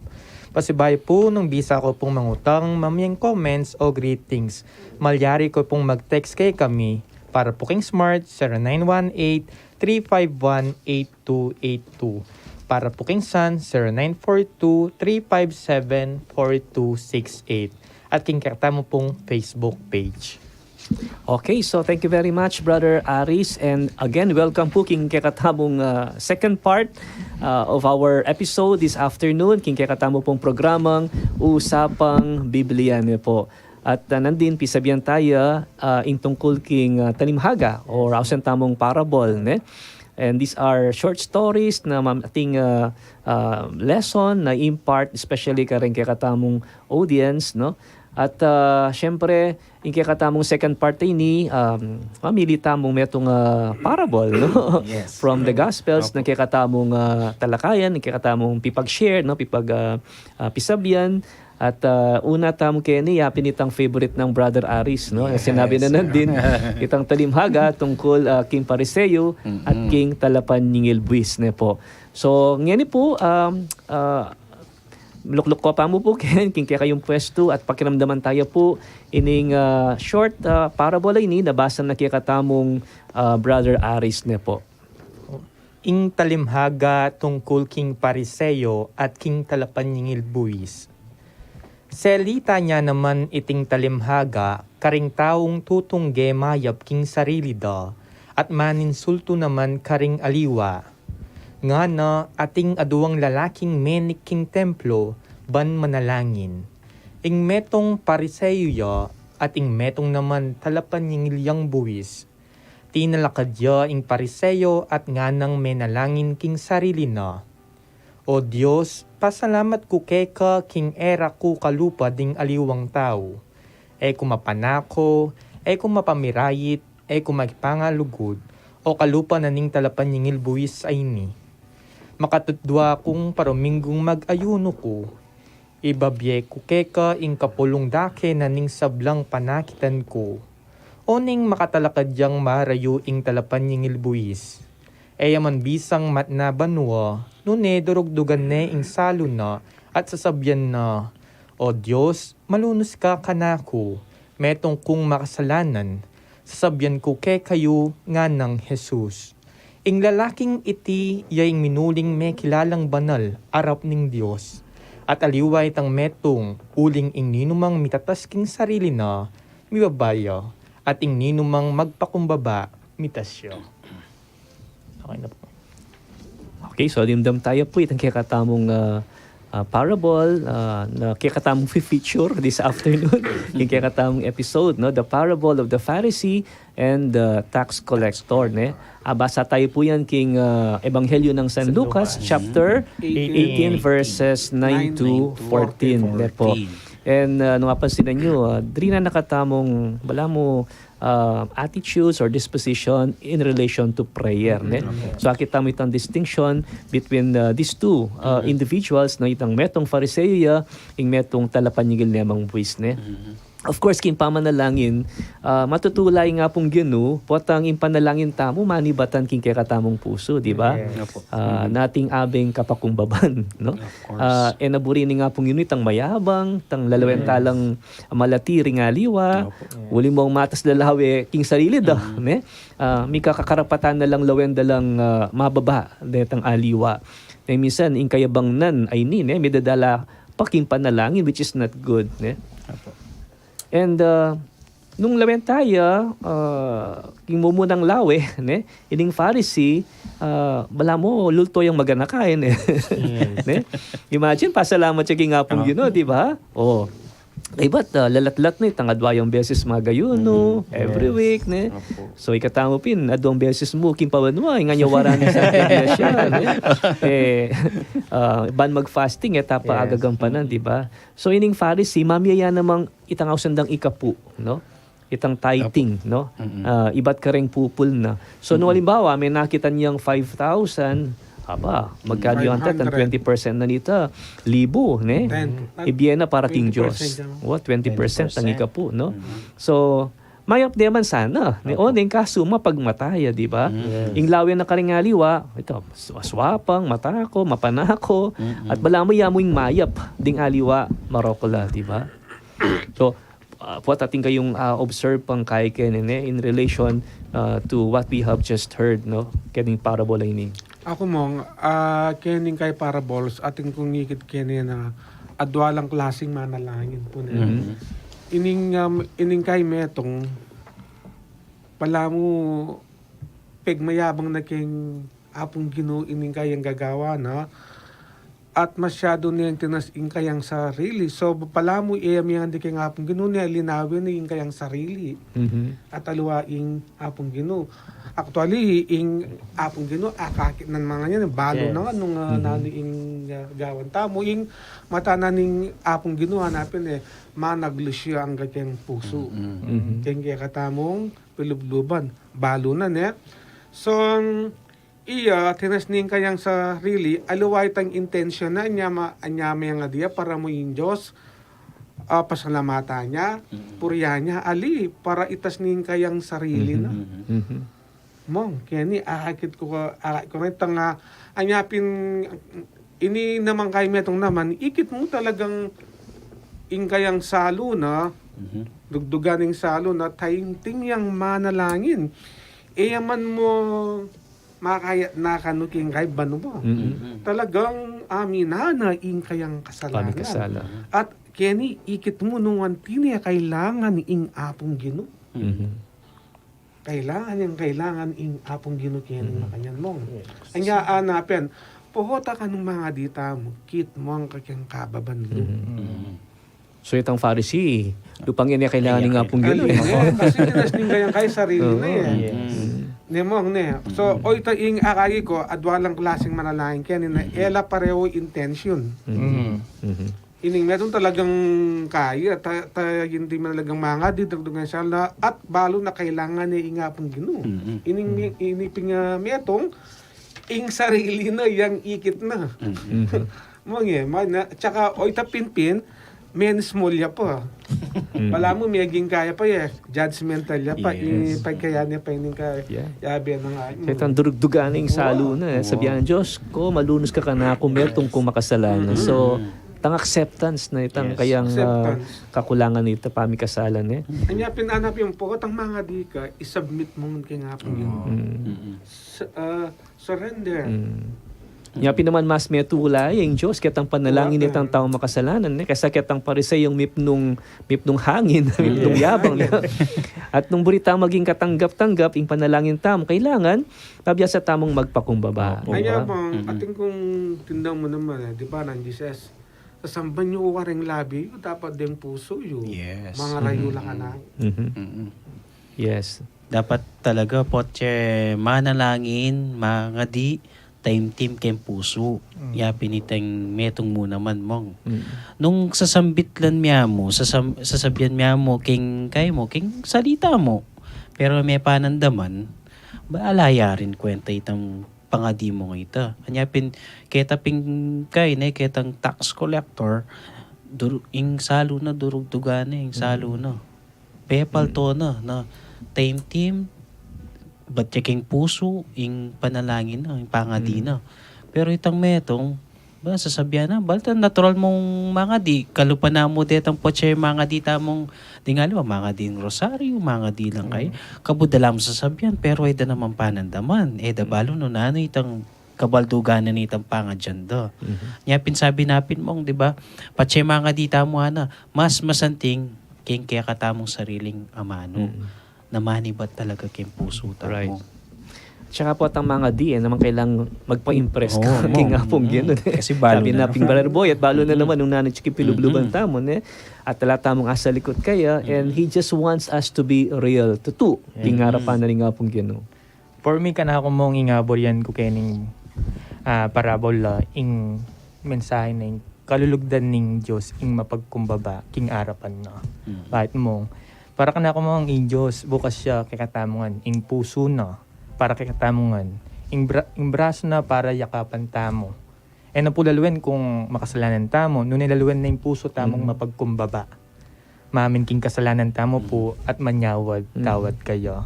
Pasibayu pu, nung bisa ko pung mangutang, mamie ing comments o greetings, malyari ko pung mag-text kekami. Para pu king Smart, zero nine one eight, three five one, eight two eight two. Para pu king Sun, zero nine four two, three five seven, four two six eight. At king kekatamu pung Facebook page. Okay, so thank you very much, Brother Aris. And again, welcome pu king kekatamung, uh, second part, uh, of our episode this afternoon, king kekatamu pung programang Usapang Biblia, ne po. At, uh, nandin, pisabian taya, uh, ing tungkul king, uh, talimhaga, or ausan tamung parable, ne? And these are short stories na mam-, ating, uh, uh, lesson na impart, especially kareng kekatamung audience, no? At, ah, siyempre, ing kekatamung second part ini, um, mamili tamung metung, ah, parable, no? Yes. From the Gospels, opo, na kekatamung, ah, talakayan, na kekatamung pipag-share, no? Pipag, ah, ah, pisabian. At, ah, una tamu keni, yapin itang favorite nang Brother Aris, no? Yes. Sinabi na nandin, itang talimhaga tungkul, ah, king Pariseo at, mm-mm, king talapanyingil buwis, ne po. So, ngeni po, um, ah, lukluk ko pa mu pu ken, king kekayung pwestu at pakiramdaman taya pu ining, ah, short, ah, parable ini na basa na kekatamung, ah, Brother Aris, ne po. Ing talimhaga tungkul king Pariseo at king talapanyingil buwis. Selita ne naman iting talimhaga karing taung tutungge mayap king sarili da, at maninsultu naman karing aliwa. Ngana, ating aduang lalaking menik king templo ban manalangin. Ing metung Pariseo ya, at ing metung naman talapanyingil yang buwis. Tinalakad ya ing Pariseo at nganang menalangin king sarili na, "O Dios, pasalamat ku keka king e ra ku kalupa ding aliwang tau. E ku mapanako, e ku mapamirayit, e ku makipangalugud, o kalupa na ning talapanyingil buwis a ini. Makatutdua kung parumingung mag-ayunu ku. Ibabie ku keka ing kapulung dake na ning sablang panakitan ku. O ning makatalakad yang marayu ing talapan ning ilbuis. E ya man bisang matna banua, nune durugdugan ne ing salu na at sasabian na, "O Dios, malunus ka kanaku, metung kung makasalanan." Sasabian ku kekayu, nganang Jesus. Ing lalaking iti ya ing minuling mekilalang banal arap ning Dios, at aliwa itang metung uling ing ninumang mitatas king sarili na, mibaba ya, at ing ninumang magpakumbaba, mitas ya. Okay na po. Okay, so dimdam tayu pu itang kekatamung, ah, ah, parable, ah, na kekatamung fi-feature this afternoon, ing kekatamung episode, no? The parable of the Pharisee and the tax collector, ne? Ah, basa tayu pu yan king, ah, Ebanghelyo nang San San Lucas, Lucas. Chapter eighteen, eighteen, verses nine to fourteen, ne po? Fourteen. And, ah, nung apansinan yu, ah, diri na nakatamung, balamu, ah, attitudes or disposition in relation to prayer, ne? Mm, okay. So, akit tamu itang distinction between, ah, these two, ah, individuals, no? Itang metung Fariseo ya, ing metung talapaningil ne mang buis, ne? Of course, king pamanalangin, ah, matutula ing Apung Ginu, potang ing panalangin tamu, manibatan king kekatamung pusu, di ba? Yes. Opo. Ah, nating abing kapakumbaban, no? Of course. Ah, e na buri ning Apung Ginu itang mayabang, itang lalawen talang malati ring aliwa, opo, uli mong matas lalawe king sarili da, ne? Ah, mika kakarapatan na lang lawen da lang, ah, mababa detang aliwa. Ne, minsan, ing kayabang nan, ay ni, ne, midadala pa king panalangin, which is not good, ne? Opo. And, ah, nung lawen taya, ah, king mumunang lawe, ne, ining Pharisee, ah, balamu, lulto yang maganaka, ne? Yes. Ne? Imagine, pasalamat ya king Apung Ginu, di ba? Oh. Ibat, ah, lalatlat na, itang adwa yang beses magayunu, every week, ne? Opo. So, ikatamu pin, adwang beses mu, king pabanua, ing anya waran sa Iglesia, ne? Eh, ah, ban mag-fasting, e ta pa agagampanan, di ba? So, ining Pharisee, mamie ya namang itang ausan dang ikapu, no? Itang tithing, no? Ah, ibat kareng pupul na. So, nung alimbawa, me nakitan yang five thousand, aba, magkanu ya anta, twenty percent na nita, libu, ne? Ten. Ibie na para king Dios. What, twenty percent ang ikapu, no? So, mayap de man sana, ne? O, neng kasu mapagmata ya, di ba? Yes. Ing lawen na kareng aliwa, ito, maswapang, matako, mapanako, at balamu ya mu ing mayap ding aliwa, marokol la, di ba? So, ah, pota atin kayung, ah, observe pang kay kene, ne, in relation, ah, to what we have just heard, no? Kening parable ini. Aku mong, ah, kening kay parables, atin kung ikit kene na adwa lang klaseng manalangin pu, ne. Ining, um, ining kay metung, balamu pegmayabang na keng Apung Ginu ining kayang gagawan na, at masyadu neng tinas ing kayang sarili. So, balamu e ya miyandi keng Apung Ginu, ne, linawen ne ing kayang sarili. At aliwa ing Apung Ginu. Actually, ing Apung Ginu, akakit nan manganyan, balu na nga nung, ah, nanu ing, ah, gawan tamu. Ing mata na ning Apung Ginu, hanapin, e, managlusya angga keng pusu. Keng kekatamung pilubluban. Balu na, ne? So, iya, tinas ning kayang sarili, aliwa itang intention na, anya ma-, anya mengadi ya para mu ing Dios, ah, pasalamatan ya, purian ya, ali, para itas ning kayang sarili na. Mong, keni, akakit ku, akakit ku na itang, ah, anya pin, ini naman kay metung naman, ikit mu talagang ing kayang salu na, dugdugan ing salu na, tainting yang manalangin. E ya man mu makayat na kanu king kay banua. Talagang aminan na ing kayang kasalanan. At keni ikit mu nung anti ne kailangan ing Apung Ginu. Kailangan yang kailangan ing Apung Ginu keni makanyan mong. Anya, anapen, pohota kanung mangadi tamu, kit mu ang kayang kababan lu. So, itang Pharisee, lupang yan ya kailangan ning Apung Ginu, e. Kasi tinas ning kayang kay sarili na, e. Ne mong, ne. So, o ita ing akagi ku, adwa lang klaseng manalangin keni na e la pareho intention. Ining metung talagang kaya, ta-, ta-, hindi man talagang mangadi, dugdugan sala, at balu na kailangan ne ing Apung Ginu. Ining mi-, ini pin, ah, metung, ing sarili na, yang ikit na. Mung e, mana, tsaka, o, ita pinpin, men small ya pa. Balamu, meging kaya pa ya, judgmental ya pa, Yes. ipagkaya ne pa ini ka, Yeah. yabe na nga. Itang durugdugan na ing salu na, eh. Sabian, "Dios ko, malunus ka kanaku, metung kung makasalanan." So, itang acceptance na itang Yes. kayang ah, Acceptance. kakulangan na ita pamikasalan, eh. Anya pin, anya pin pu, itang mangadi ka, i-submit mu ngan keng Apung Ginu. Mm. Sa- ah, surrender. Mm. Nya pin naman mas metulay ing Dios ketang panalangin Wala. Itang tau makasalanan, eh. Kesa ketang Pariseo, mipnung, mipnung hangin, mipnung yabang, eh. At nung buri ta maging katanggap-tanggap ing panalangin tamu, kailangan mabiasa tamung magpakumbaba, Opo. di Anya ba? pang, ating kung tindan mu naman, eh, di ba, nang Jesus, sasamban yu waring labi yu, dapat deng pusu yu. Yes. Mangarayu la kanaku. Mhm. Mm-mm. Yes. Dapat talaga potse manalangin, mangadi, taimtim keng pusu. Ya pin itang metung mu naman, Mong. Mm. Nung sasambitlan mya mu, sasam- sasabian mya mu keng, kaya mu, keng salita mu. Pero me panandaman, ba ala ya rin kwenta itang pangadi mung ita. Anya pin, keta pin kaya ne, ketang tax collector, duru- ing salu na, durugdugan na ing salu na. Pepalto na, na taimtim, bat ya keng pusu, ing panalangin na, ing pangadi na. Pero itang metung, ba, sasabian na, balta natural mung mangadi, kalupa na mu detang potse mangadi tamung, ding aliwa, mangadi ing rosaryu, mangadi lang kay, kabud da la mu sasabian, pero e da naman panandaman, e da balu nung nanu itang kabaldugan na nitang pangadian da. Nya pin sabi na pin, Mong, di ba, potse mangadi tamu, ana, mas masanting keng kekatamung sariling amanu. Na manibat talaga keng pusu tamu. Right. Tsaka pu itang mangadi, e naman kailangan magpa-impress ka Oo, keng Mong. Apung Ginu, Mm. eh. Kasi balu Sabi na na pin, Brother Boy, at balu na naman nung nanu tsikang pilubluban tamu, ne? At ala tamung asalikut kaya, and he just wants us to be real, tutu, king arapan na ning Apung Ginu. For me, kanaku, Mong, ing aburian ku kening ah, parabola, ing mensahe na ing kalulugdan ning Dios ing mapagkumbaba king arapan na. Bakit, Mong? Para kanaku, Mong, ing Dios bukas ya kekatamu ngan, ing pusu na para kekatamu ngan, ing, bra- ing brasu na para yakapan tamu. E na pu laluen kung makasalanan tamu, nune laluen na ing pusu tamung mapagkumbaba, mamin king kasalanan tamu pu at manyawad tawad kaya.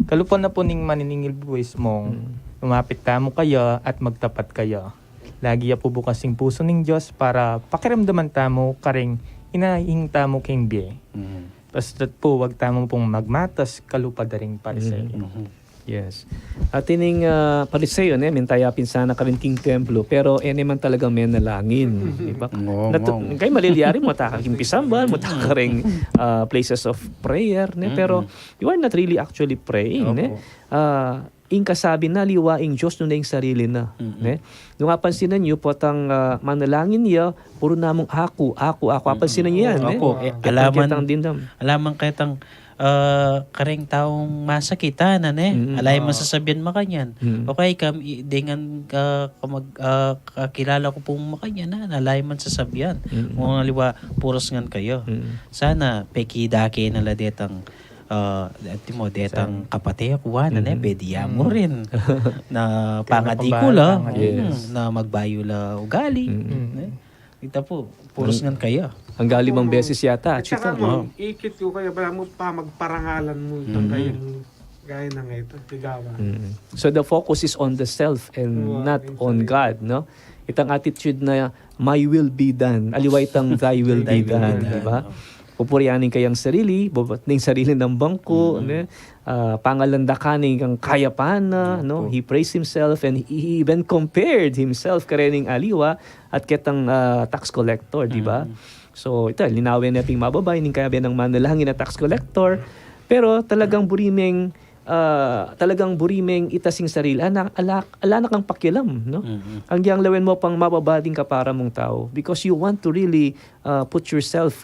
Kalupa na pu ning maniningil buwis, Mong, lumapit tamu kaya at magtapat kaya. Lagi ya pu bukas ing pusu ning Dios para pakiramdaman tamu karing inaing tamu king bie. Basta't pu, wag tamu pung magmatas kalupa da ring Pariseo. Yes. At ining ah, Pariseo, ne, minta ya pin sana karin king templo, pero e naman talagang menalangin, di ba? Oo, Natu- Mong. Kaya maliliari mu, mata ka king pisamban, mata ka ring ah, places of prayer, ne? Pero you are not really actually praying, ne? Ah, ing kasabi na, aliwa ing Dios nune ing sarili na, ne? Nung apansinan yu, potang ah, manalangin ya, puru namung aku, aku, aku, apansinan yu yan, ne? Opo, e, Ketang, alaman, ketang dimdam. alaman ketang ah, kareng taung masakitan, ne? Mm. Ala ya mang sasabian makanyan. Mm. Okay, kam, i- dengan ka, kamag, ah, kakilala ku pung makanyan, na, ala ya mang sasabian. Mm. Kung aliwa, puros ngan kaya. Mm. Sana, pekidake na la detang, ah, antimo, detang kapate ku, ana, ne? Pwede ya mu rin. Na pangadi ku la, pangadi. Yes. mm, na magbayu la ugali. Mm. Ne? Ita pu, puros ngan kaya. Hanggang limang beses yata, At saka chika. mo, ikit ko kaya, bala mo pa magparangalan mu itang kayang gaya na nga ito, ligawan. Mm. So the focus is on the self and Wow, not on exactly. God, no? Itang attitude na, "My will be done." Aliwa itang, "Thy will be Thy will be done," done. Di ba? Pupurian ning kayang sarili, bubat ning sarili nang bangku, ne? Ah, pangalandakan ning kang kayapan na, no? He praised himself and he even compared himself karening aliwa at ketang ah, tax collector, di ba? So, ita, linawen na pin ing mababay ning kayabe nang manalangin a tax collector. Pero talagang buri meng, ah, talagang buri meng itas ing sarili. Ala, ala, ala na kang pakialam, no? Anggyang lawen mu pang mababa ding kapara mung tau. Because you want to really ah, put yourself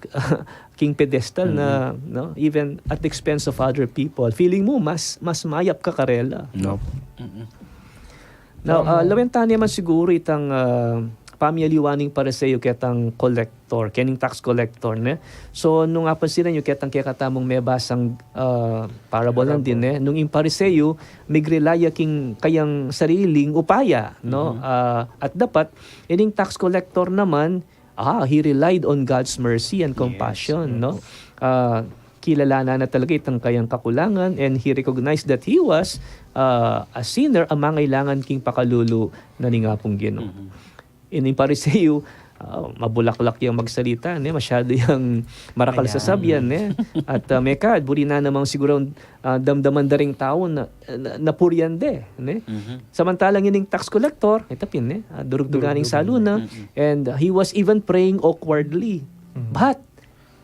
king pedestal na, no? Even at the expense of other people. Feeling mu mas, mas mayap ka karela. No. Now, ah, lawen ta naman siguru itang ah, pamialiwa ning Pariseo ketang collector, kening tax collector, ne? So, nung apansinan yu ketang kekatamung mebasang, ah, parable nandin, ne? Nung ing Pariseo, migrelay ya king kayang sariling upaya, no? Mhm. Ah, at dapat, ining tax collector naman, ah, he relied on God's mercy and compassion, no? Ah, kilala na na talaga itang kayang kakulangan, and he recognized that he was, ah, a sinner, a mangailangan king pakalulu na ning Apung Ginu. Mhm. Ining Pariseo, ah, mabulaklak yang magsalita, ne? Masyado yang marakal sa sabyan, ne? At, ah, mekad, buri na namang siguro, ah, damdaman da ring tau na, na, napurian de, ne? Mhm. Samantalang ining tax collector, ita pin, ne? Ah, durugdugan ning salu na, mhm, and he was even praying awkwardly. Mhm. But,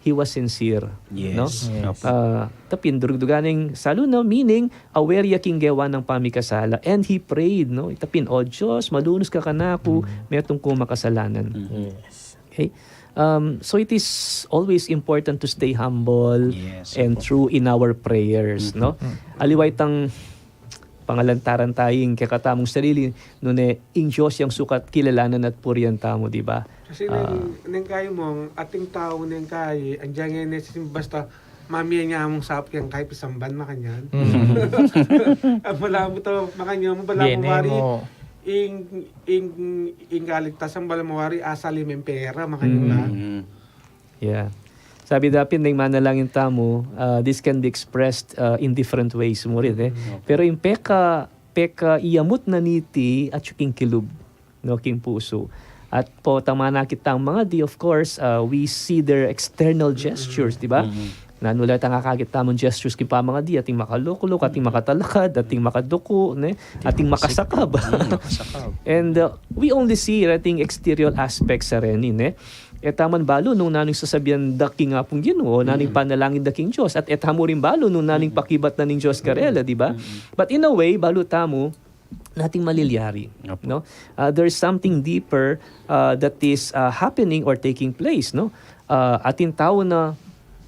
he was sincere, no? Yes. Yes. Opo. Ah, ita pin, durugdugan ning salu na, meaning, aware ya king gewa nang pamikasala. And he prayed, no? Ita pin, "O Dios, malunus ka kanaku, metung kung makasalanan." Mm. Yes. Okay? Um, so it is always important to stay humble, yes, and opo, true in our prayers, no? Mm. Aliwa itang pangalantaran tayang kekatamung sarili, nune ing Dios yang sukat kilalanan at purian tamu, di ba? Kasi, ah, neng, neng kayi mong ating tau, neng kayi, andiyan ngayon, eh, sin-, basta mamiya niya mong sap yang kayi pisamban, makanyan. Mm. Ang balamu to, makanyan mo, balamu wari, ing, ing, ing kaligtasan, balamu wari, asal yung pera, makanyan ba? Mm. Yeah. Sabi dapin, deng manalangin tamu, ah, this can be expressed, ah, in different ways, murit, eh. Mm. Pero ing peka, peka iyamut na niti, atyu king kilub, no, king pusu. At potang manakit tang mangadi, of course, ah, we see their external gestures, di ba? Mm. Nanu la itang akakit tamung gestures king pamangadi, ating makalukluk, ating makatalakad, ating makaduku, ne? Ating makasakab. Mm, makasakab. And, ah, we only see, ating exterior aspects sa reni, ne? E ta man balu nung nanung sasabian da king Apung Ginu, o nanung panalangin da king Dios, at e ta mu rin balu nung nanung pakibat na ning Dios karela, di ba? Mm. But in a way, balu tamu, nating malilyari, opo, no? Ah, there's something deeper, ah, that is, ah, happening or taking place, no? Ah, atin tau na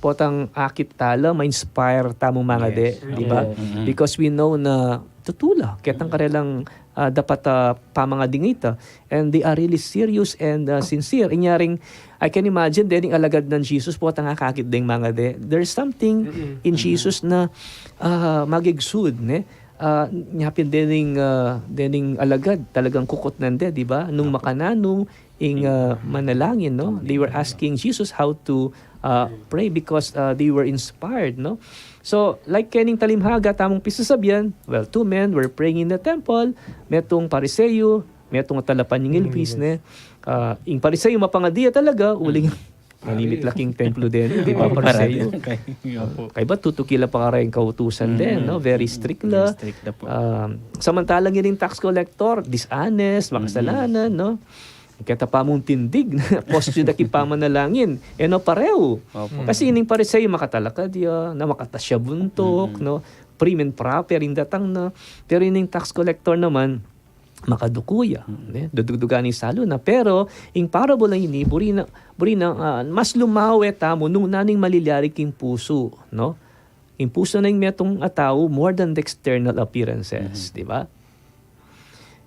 potang akit tala, ma-inspire tamu mangade, yes, di ba? Yes. Mm-hmm. Because we know na tutula ketang karelang, ah, dapat, ah, pamangadi ngita. And they are really serious and, ah, sincere. Inya ring, I can imagine, dening alagad nang Jesus, potang akakit deng mangade. There's something in Jesus na, ah, mag-exude, ne? Ah, nyapin dening, ah, dening alagad, talagang kukutnan de, di ba? Nung makananu ing, ah, manalangin, no? They were asking Jesus how to, ah, pray because, ah, they were inspired, no? So, like kening talimhaga tamung pisasabian, well, two men were praying in the temple, metung Pariseo, metung talapaningil, ne? Ah, ing Pariseo mapangadi ya talaga, uling manimit la king templo den, di ba, Pariseo? Kay, opo. Kay ba tutuki la pa kareng kautusan den, no? Very strict la. Very strict la po. Um, samantalang ining tax collector, dishonest, makasalanan, no? Keta pa mung tindig na posture da king pamanalangin. E no pareho. Opo. Kasi ining Pariseo makatalakad ya, na makatas ya buntuk, no? Prim and proper ing datang na. Pero ining tax collector naman, makaduku ya, ne? Dudugdugan ing salu na. Pero, ing parabola ini, buri na, buri na, ah, mas lumawe tamu nung nanung malilyari king pusu, no? Ing pusu na ing metung a tau more than the external appearances, di ba?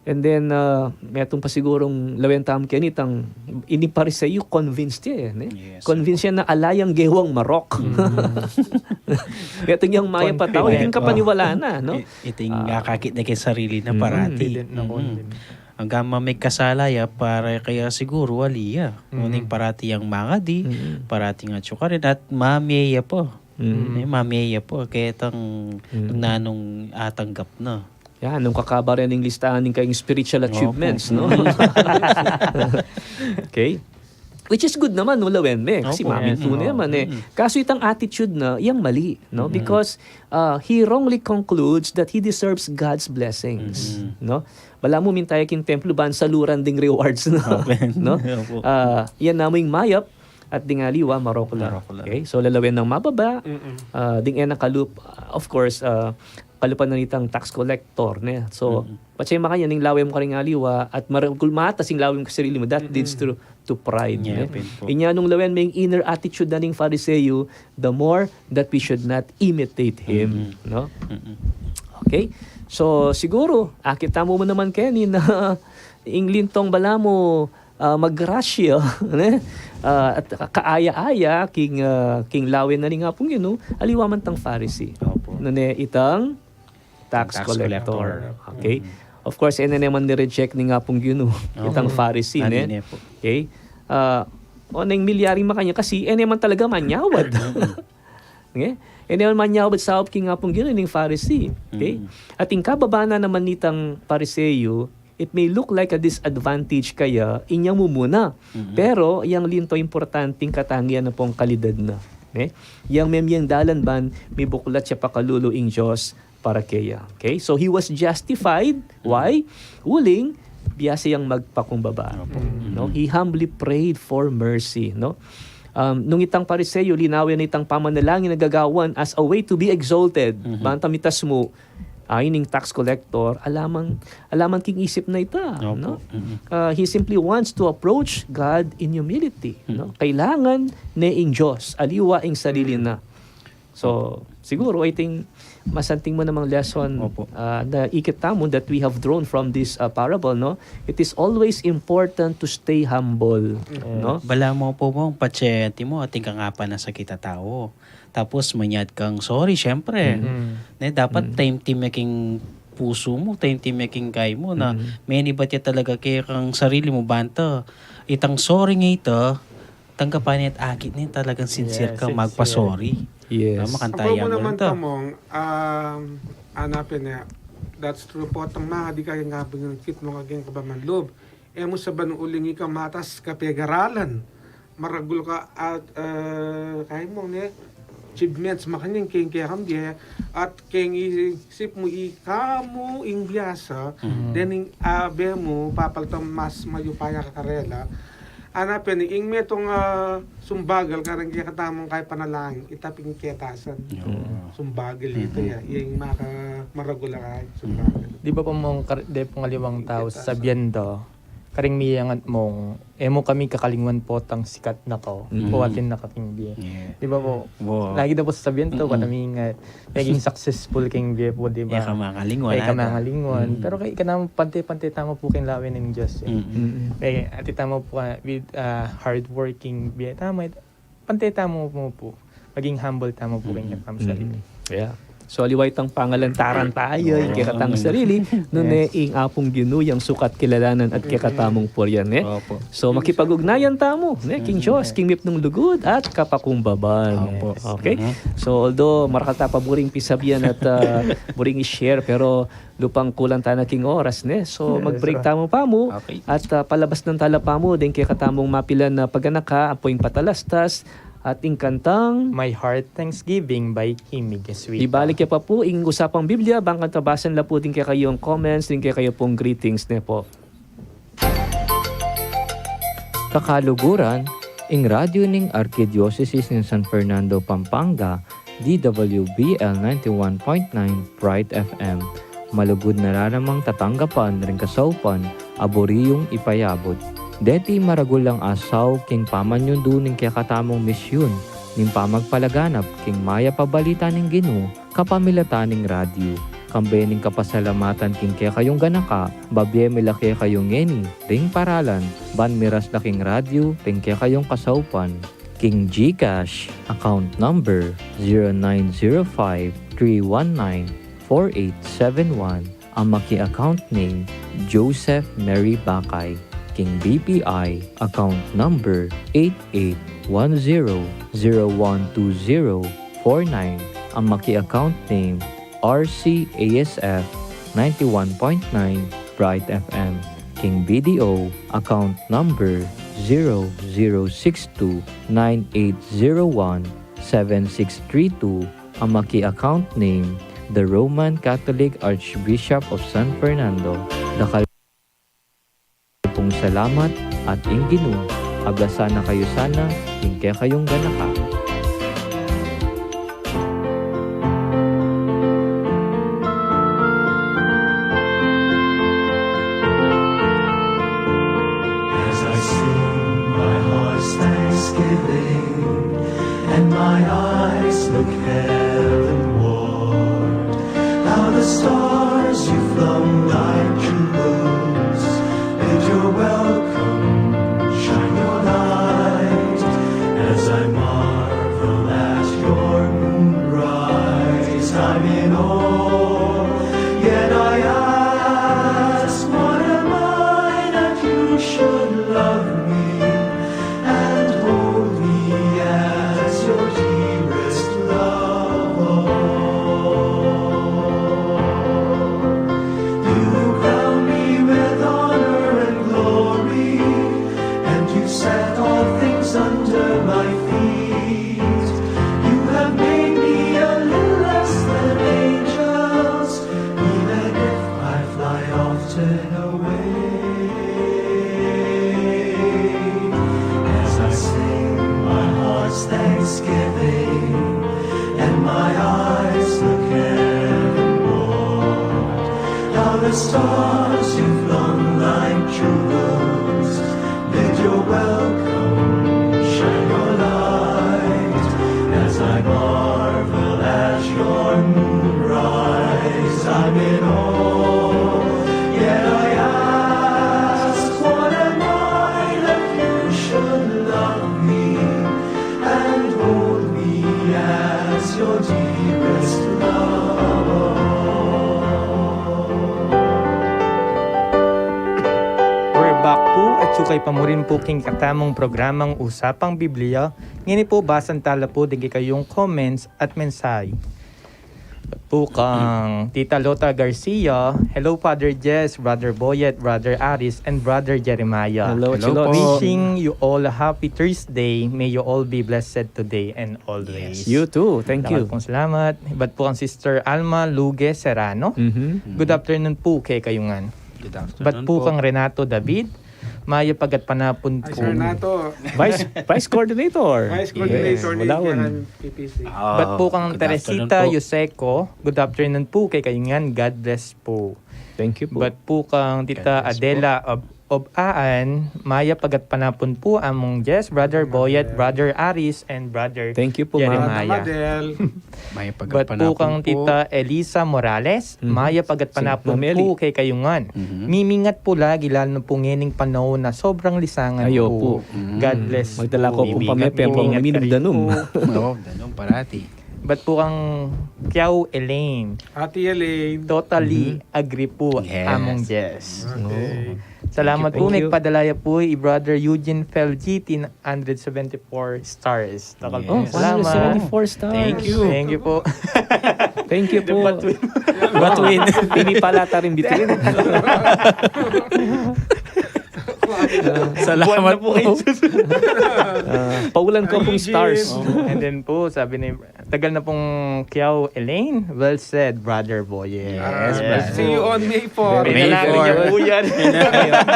And then, ah, metung pa sigurung lawen tamu keni itang, ini Pariseo, convinced ya, eh, ne? Yes, convinced ya na ala yang gewang marok. Metung yang mayap a tau, iting kapaniwalan na, no? I-, iting akakit na king sarili na parati. Confident na, confident. Anggang mamigkasala ya, para kaya siguro ali ya. Uling parati yang mangadi, parati yang atyu karin, at mamie ya pa. Eh, mamie ya pa. Ketang nanung atanggap na. Yan, nung kakaba rin ing listahan ning kayang spiritual achievements, no? Okay. Which is good naman, no, lawen me. Kasi mamintu na naman, eh. Kaso itang attitude na, yang mali, no? Because, uh, he wrongly concludes that he deserves God's blessings, no? Balamu minta ya king templo ban saluran ding rewards, no? No? Ah, yan namu ing mayap at ding aliwa, marok la. Marok la. Okay? So, lalawen nang mababa, ah, ding e na kalup-, of course, ah, kalupa na nitang tax collector, ne? So, patse makanyan ing lawen mu karing aliwa, at maragul matas ing lawen mu kasarili mu, that leads to, to pride, ne? Inya nung lawen me ing inner attitude na ning Fariseo, the more that we should not imitate him, no? Okay? So, siguro, akit tamu mu naman keni na ing lintong balamu, ah, magrasya, ne? Ah, at kaaya-aya king, ah, king lawen na ning Apung Ginu, aliwa man itang Pharisee. Opo. Nune itang tax Tax collector. Collector. Okay? Mm. Of course, e ne man ni-reject ning Apung Ginu, opo, itang Pharisee, ne? Nanu ne po. Okay? Ah, o neng milyari makanyan kasi, e ne man talaga manyawad. Mm. Okay? E ne man manyawad saup king Apung Ginu ning Pharisee. Okay? Mm. At ing kababa na naman nitang Pariseo, it may look like a disadvantage kaya inyang mumuna. Mm-mm. Pero, yang linto importanteng katangian na pung kalidad na. Okay? Yang memyeng dalan ban, mibuklat ya pakalulu ing Dios para keya. Okay? So, he was justified. Mm. Why? Uling, biasa yang magpakumbaba. Opo. Mm. No? He humbly prayed for mercy, no? Um, nung itang Pariseo, linawen na itang pamanalangin na gagawan as a way to be exalted. Mhm. Banta mitas mu, ay, ning tax collector, alamang, alamang king isip na ita, opo, no? Mm-mm. Uh, he simply wants to approach God in humility, no? Mm. Kailangan ne ing Dios, aliwa ing sarili na. So, siguro, I think, masanting mu namang lesson, opo, ah, na ikit tamu that we have drawn from this, ah, parable, no? It is always important to stay humble, mm, no? Balamu pu, Bong, patse atin mu, atin kang apanasakit a tau. Tapos, manyad kang sorry, syempre. Mm. Ne, dapat, mm, taimtim ya king pusu mu, taimtim ya king kay mu, na, mm, menibat ya talaga keka kang sarili mu, banta itang sorry nga ita, tanggapan ne at akit ne talagang sincere ka, yes, sincere, magpa-sorry. Yes. Tama, kang taya mu naman, Tamong, um, anapen na, that's true po, tang mga di kaya nga bingkit mo kaging kabaman lub. E mu sa ban uling ika matas kapegaralan. Maragul ka at, uh, kaya mo ne, achievements, makanyan keng kekang bie, at keng isip mu ika mu ing biasa, mm, then ing abe mu, papalta mas mayupaya ka karela. Ana pin, ing metung, ah, sumbagal kareng kekatamung kaya panalangin, ita pin ketasan. Yo. Sumbagal ita ya, ing maka maragul a kaya, sumbagal. Di ba po mong kar-, de pong aliwang tau, ketasan, sabian do, karing miyangat mong, e mu kami kakalingwan potang sikat na ko, mm, po atin na kaking bie. Yeah. Di ba po? Wow. Lagi daw po sasabian to, mm-mm, panamingat. Naging successful keng bie po, di ba? E ka makalingwan, e ka makalingwan. Mm. Pero kay, kanamu, pante-pante tamu po keng lawen ning Dios, e. Mm. Mm. E, ati tamu po, ah, with, ah, hardworking bie tamu, e, pante tamu po, po. Maging humble tamu po keng, mm, kekatamu sarili. Yeah. So, aliwa itang pangalantaran tayo, ing kekatamu sarili, nune ing Apung Ginu yang sukat kilalanan at kekatamung purian, e. Opo. So, makipag-ugnayan tamu, ne, king Dios, king mipnung lugud at kapakumbaban. Opo. Okay? So, although marakal ta pa buring pisabian at, ah, buring i-share, pero lupang kulang tana king oras, ne? So, mag-break tamu pamu at, ah, palabas nang tala pamu deng kekatamung mapilan a paganaka, ampo ing patalastas at ing kantang My Heart Thanksgiving by Amy Gasuita. Ibalik ya pa pu ing Usapang Biblia, bang kanita basan la pu ding kekayung comments, ding kekayu pung greetings, ne po. Kakaluguran, ing radyu ning Arkidiosesis ning San Fernando, Pampanga, D W B L ninety-one point nine Bright F M. Malugud na la namang tatanggapan ring kasaupan a buri yung ipayabut. Deti maragul lang asaw king pamanyundu ning kekatamung misyun ning pamagpalaganap king mayap a balita ning Ginu kapamilatan ning radyu. Kambe ning kapasalamatan king kekayung ganaka, babie mi la kekayu ngeni ring paralan ban miras la king radyu ring kekayung kasaupan. King GCash, account number zero nine zero five three one nine four eight seven one, a maki-account name Joseph Mary Bakay. King BPI, account number eight eight one zero zero one two zero four nine, a maki-account name RCASF ninety-one point nine Bright FM. King BDO, account number zero zero six two nine eight zero one seven six three two, a maki-account name, the Roman Catholic Archbishop of San Fernando. Dakal pung salamat at ing Ginu abrasan na kayu sana king kekayung ganaka. As I sing my heart's thanksgiving and my eyes look heavenward, how the stars you flung like jewels bid your welcome I'm in awe, yet I ask, what am I that you should love me and hold me as your dearest love? You crown me with honor and glory, and you set all things under my feet. You have made me a little less than angels, even if I fly often away. As I sing my heart's thanksgiving and my eyes look heavenward, how the stars you've flung like jewels bid your welcome shine your light. As I marvel at your moonrise, I'm in awe. Yet I ask, what am I that you should love me and hold me as your dearest love? We're back po at sukay pa mu rin po king katamung programang Usapang Biblia. Ngeni po, basan tala po ding kekayung comments at mensahe. Pu kang Tita Lota Garcia, "Hello, Father Jess, Brother Boyet, Brother Aris, and Brother Jeremiah. Hello, Hello Chilot. po. Wishing you all a happy Thursday. May you all be blessed today and always." You too. Thank Salamat you. Pong salamat. Ibat po kang Sister Alma Luge Serrano. Mhm. Good afternoon po kay kayungan. Good afternoon Ibat po kang Renato David. Mayap a gatpanapun Ay, po. Sir Nato. Vice, Vice Coordinator. Vice Coordinator Yes, ni Bulaon. P P C. Ah, Ibat po kang good afternoon Teresita po. Yuseco. Good afternoon po kay kayungan. God bless po. Thank you po. Ibat po kang Tita God bless po. Adela of, of Aan, mayap a gatpanapun po Among Jess, Brother Boyet, Brother Aris, and Brother Thank you po, ma'am. Jeremiah. Madel. May Ibat po kang pagpanapun po. Tita Elisa Morales, Mhm. mayap a gatpanapun Ma'am Eli. po kay kayungan. Mhm. Mimingat po lagi, lalo na po ngening panaun a sobrang lisangan Ayo po. po. Mhm. God bless Magdala po. ko pong Mimingat pamepe, po. pang Mimingat minum kayo danum. po. Oo, danum parati. Ibat po kang Kiao Elaine. Ate Elaine. Totally Mhm. agree po, Yes. Among Jess. Okay. Salamat Thank po, you. may padalaya po i Brother Eugene Felgi, one hundred seventy-four stars. Takal Yes. po, Oh, salamat. one hundred seventy-four stars. Thank you. Thank you po. Thank you po. Batuin. Batuin. Pini pala tarin bituin. Salamat Buwan na po po. kayo. Ah, paulan ko pong stars. And then po, sabi ni, tagal na pong Kiao Elaine, well said, Brother Boy. Yes, Ah, brother. See you on May four. May Pinalari four. niya po yan.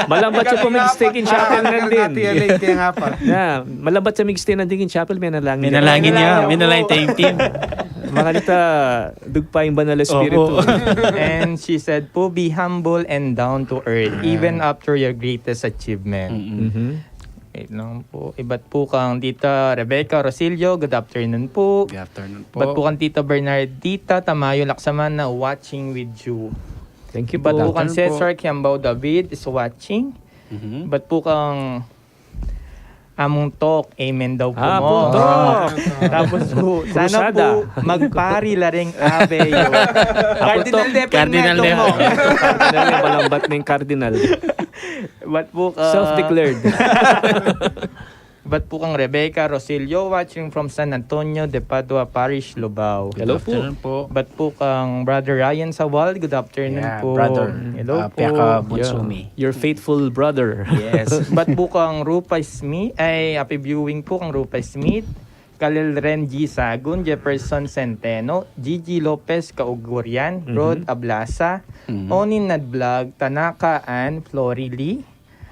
Malambat siya po mag-stay kin chapel na din. Ate Elaine, kaya nga pa. Yeah, malambat siya mag-stay na din kin chapel, may nalangin. Minalangin niya, Minalangin minalay po. thank you. Makalita, dugpa yung banal na espiritu. Opo. And she said po, "Be humble and down to earth, Ah. even after your greatest achievement." Mm-mm. Mhm. Wait lang po. Ibat po kang Tita Rebecca Rosillo, good afternoon po. Good afternoon po. Ibat po kang Tita Bernardita Tamayo Laksamana, watching with you. Thank you Ibat po po. kang Good afternoon po. Cesar Kiambao David is watching. Mhm. Ibat po kang Among Tok, amen daw po Ah, mo. po, Tok. Tapos po, sana Cruzada. po, magpari la ring Ave yo. Cardinal Depe, Cardinal meto Depe. mo. Cardinal, malambat na yung cardinal. Ibat po ka- Self-declared. Ibat po kang Rebecca Rosillo, watching from San Antonio de Padua Parish, Lubao. Hello po. Good afternoon po. Ibat po kang Brother Ryan Sawal, good afternoon Yeah, po. brother. Hello Ah, po. Pekka Bunsumi. Your faithful brother. Yes. Ibat po kang Rufus Smith, ay, happy viewing po kang Rufus Smith. Kalil Ren G Sagun, Jefferson Centeno, Gigi Lopez Kaugurian, Mhm. Rod Ablasa, Mhm. Onin Nadblag, Tanaka Ann, Florily,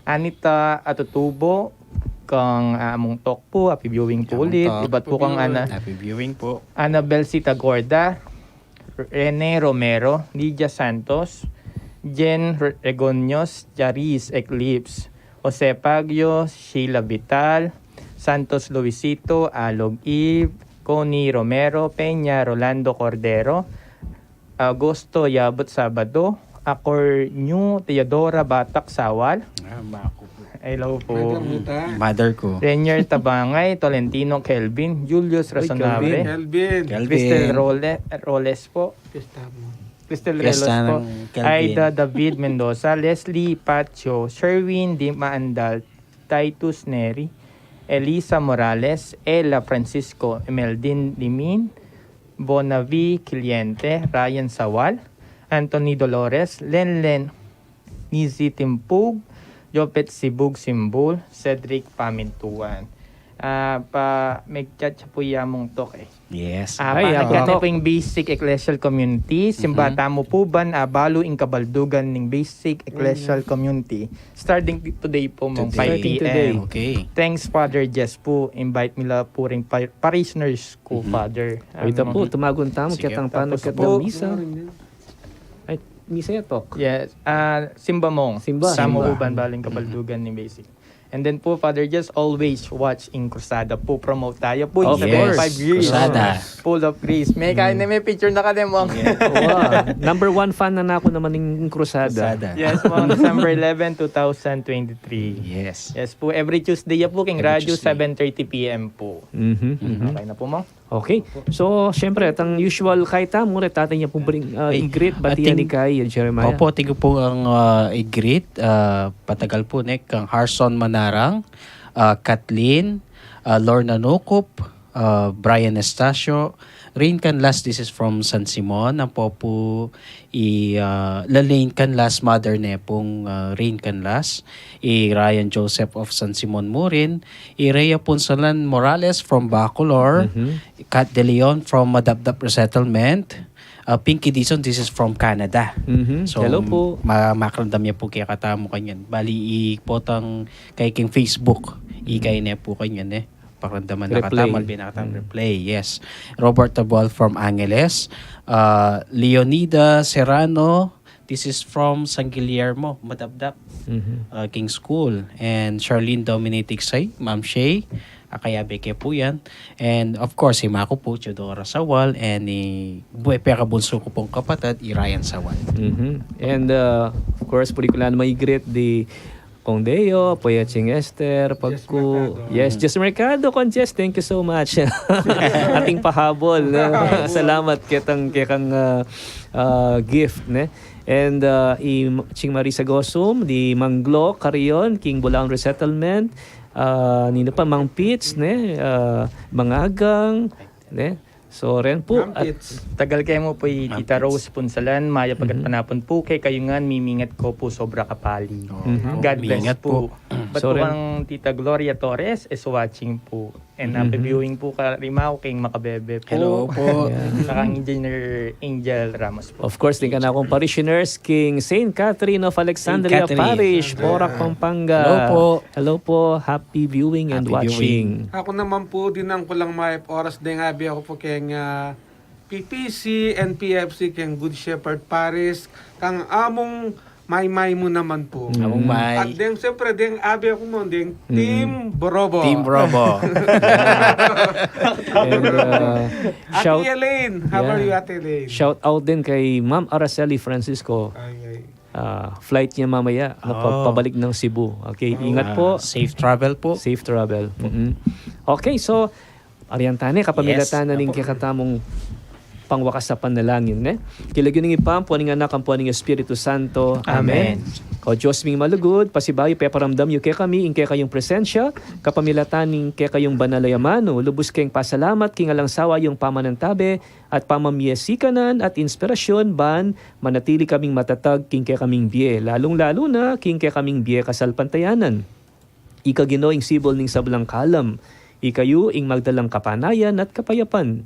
Anita Atutubo, kang, ah, Among Tok po, happy viewing po Among ulit. Tok. Ibat po kang Ana, Happy viewing po. Annabel Sitagorda, Rene Romero, Lydia Santos, Jen Re- Regonios, Jarice Eclipse, Jose Pagio, Sheila Vital, Santos Luisito, Alog Eve, Connie Romero, Peña Rolando Cordero, Agosto Yabut Sabado, Akor New Teodora Batak Sawal, Ah, mako po. Hello po. Mother ku. Renier Tabangay, Tolentino Kelvin, Julius Rasonabre, Kelvin. Crystal Role- Roles po. Crystal Relos po. Aida David Mendoza, Leslie Pacho, Sherwin Di Maandal, Titus Neri, Elisa Morales, Ella Francisco, Emeldin Limin, Bonavi Cliente, Ryan Sawal, Anthony Dolores, Lenlen Nizi Timpug, Jopet Sibug Simbul, Cedric Pamintuan. Ah, pa, megchat ya pu ya mung Tok eh. Yes. Ah, ay, panagkat ako, Tok. Ning Basic Ecclesial Community, simba tamu pu ban abalu ing kabaldugan ning Basic Ecclesial Community. Starting today po, mung five p.m. Okay. Thanks, Father Jess po. Invite mi la pu ring par- parishioners ku, Father. Ay, ita po, tumagun tamu, ketang panagkat ning misa. Ay, misa ya, Tok. Yes. Ah, simba mung. Simba. Tamu pu ban abalu ing kabaldugan ning Basic. And then po, Father Jess, always watch ing Cruzada po. Promote tayu po. Of course. Seventy-five years. Cruzada. Full of grace. May kain na, may picture na ka din, Mong. Wow. Number one fan na naku naman ning Cruzada. Yes, Mong. December eleven, two thousand twenty-three. Yes. Yes po. Every Tuesday ya po, king radyo, seven thirty p.m. po. Okay na po, Mong. Okay. So, siyempre, at ang usual kay tamu, retatang ya pung bring, ah, i-greet, batian ni kay Jeremiah. Opo, atin ku pung, ah, i-greet, ah, patagal pu, ne, kang Harson Manarang, ah, Kathleen, ah, Lorna Nukup, ah, Brian Estacio, Rain Canlas, this is from San Simon, ampo pu i, ah, Lalaine Canlas, mother ne pung, ah, Rain Canlas, i Ryan Joseph of San Simon Murin, i Rhea Punsalan Morales from Bacolor, Kat De Leon from Madapdap Resettlement, ah, Pinky Dizon, this is from Canada. So, hello po. Ma- makiramdam ya pu kekatamu kanyan. Bali, i potang kay king Facebook, i kay ne pu kanyan eh. Pakiramdaman na katamu, albi na katamu, replay. Yes. Robert Tabual from Angeles. Ah, Leonida Serrano, this is from San Guillermo, Madapdap, ah, King School. And Charlene Dominic Tiksay, Ma'am Shay, akayabe ke pu yan. And of course, i maku pu, Teodora Sawal, and i bu- pekabunsu ku pung kapatad, i Ryan Sawal. And, uh, of course, puli ku la naman i-greet di Kong Deo, Apu Yaching Esther, Pagku. Yes, Jess Mercado, Kong Jess, thank you so much. Ating pahabol, no? Salamat ketang, kekang, ah, ah, gift, ne? And, ah, i Ching Marisa Gosum, di Mang Glo Carion, king Bulaon Resettlement, ah, nino pa, Mang Pits, ne? Ah, Mangagang, ne? So, ren pu, at tagal ke mu pu i Tita Rose Punsalan, mayap a gatpanapun pu kekayu ngan, mimingat ko pu sobra kapali. God bless pu. Bat pu kang Tita Gloria Torres is watching pu. And happy viewing pu ka Rimao, keng Makabebe pu. Hello pu. Saka kang Engineer Angel Ramos pu. Of course, ding kanakung parishioners king Saint Catherine of Alexandria Parish, Porac, Pampanga. Hello pu. Hello po, happy viewing and watching. Aku naman pu, dinan ku lang mayap oras deng abe ku pu keng, ah, P P C and P F C keng Good Shepherd Parish, kang Among Maymay mu naman pu. Among May. At deng, siyempre, deng abe ku mu, deng Team Borobo. Team Borobo. And, uh, Ate Elaine, how are you, Ate Elaine? Shout out din kay Ma'am Araceli Francisco. Ay, ay. Ah, flight niya mamaya, na pa- pabalik ng Cebu. Okay, ingat po. Safe travel po. Safe travel. Okay, so, arian tane, kapamilatan na ning kekatamung pangwakas a panalangin, ne? King lagyu ning Ibpa, ampo ning Anak, ampo ning Espiritu Santo. Amen. O Dios ming malugud, pasibayu peparamdam yu kekami ing kekayung presensya kapamilatan ning kekayung banal a amanu. Lubus keng pasalamat king alang sawa yung pamanantabe at pamamie sikanan at inspirasyon ban manatili kaming matatag king kekaming bie, lalung-lalu na king kekaming bie kasalpantayanan. Ika, Ginu, ing sibul ning sablang kalam. Ika yu ing magdalang kapanayan at kapayapan.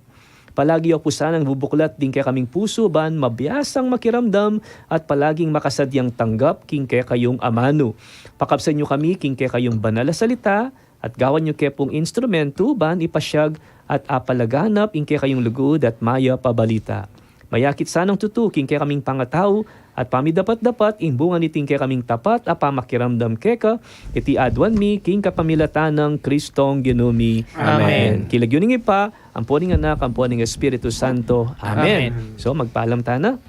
Palagi yu pu sanang bubuklat ding kekaming pusu ban mabiasang makiramdam at palaging makasadyang tanggap king kekayung amanu. Pakabsan yu kami king kekayung banal a salita, at gawan yu ke pung instrumentu ban ipasyag at apalaganap ing kekayung lugud at mayap a balita. Mayakit sanang tutu king kekaming pangatau at pamidapat-dapat ing bunga niting kekaming tapat a pamakiramdam keka, iti aduan mi king kapamilatan nang Kristong Ginu mi. Amen. King lagyu ning Ibpa, ampo ning Anak, ampo ning Espiritu Santo. Amen. So, magpaalam tana.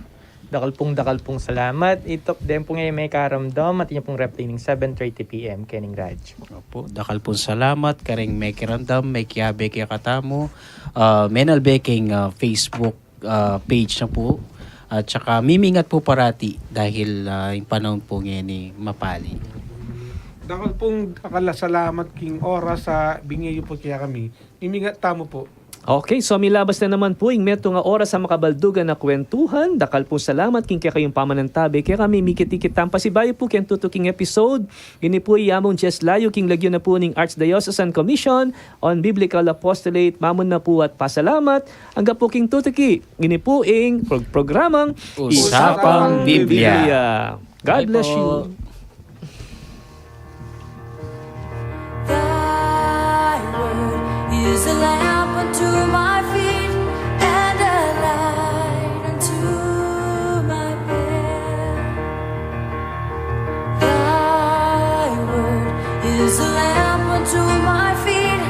Dakal pung, dakal pung salamat. Ito, den pung e mekaramdam, atin ya pung replay ning seven thirty P M kening radyo. Opo, dakal pung salamat kareng mekiramdam, mekiabe kekatamu, ah, menalbe keng, ah, Facebook, ah, page na po. At saka mimingat po parati dahil, ah, ing panaun po ngeni mapali. Dakal pung, dakal a salamat king oras a binye yu pu kekami. Mimingat tamu pu. Okay, so milabas na naman pu ing metung a oras a makabaldugan a kwentuhan. Dakal pung salamat king kekayung pamanantabe kekami, mikit-ikit tamu pasibayu pu keng tutuking episode. Ini pu i Among Jess Layu king lagyu na pu ning Archdiocesan Commission on Biblical Apostolate. Mamunna pu at pasalamat. Angga pu king tutuki. Ini pu ing pro-, programang Usapang Biblia. God bless you. Thy word is a lamp unto my feet and a light unto my path. Thy word is a lamp unto my feet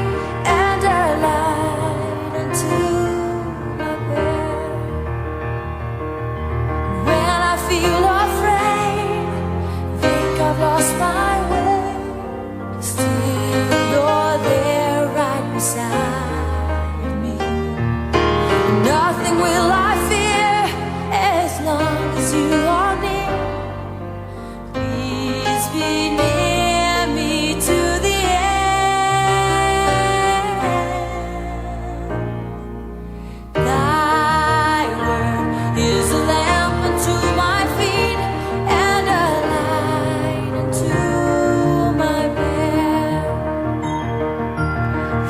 and a light unto my path. When I feel afraid, think I've lost my way, still you're there right beside me. Nothing will I fear as long as you are near. Please be near me to the end. Thy word is a lamp unto my feet and a light unto my path.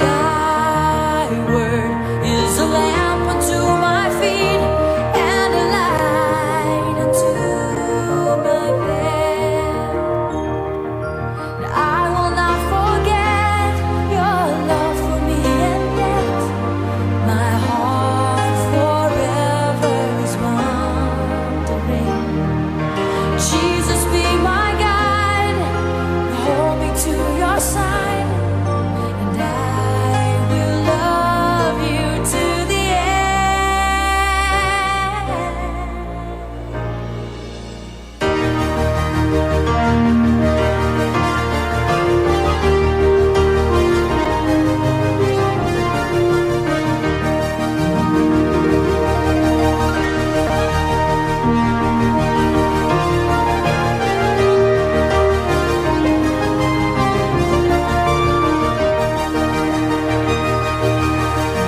Thy word is a lamp unto my feet and a light unto my path. And I will not forget your love for me, and yet my heart forever is wandering. Jesus, be my guide, hold me to your side, and I will love you to the end.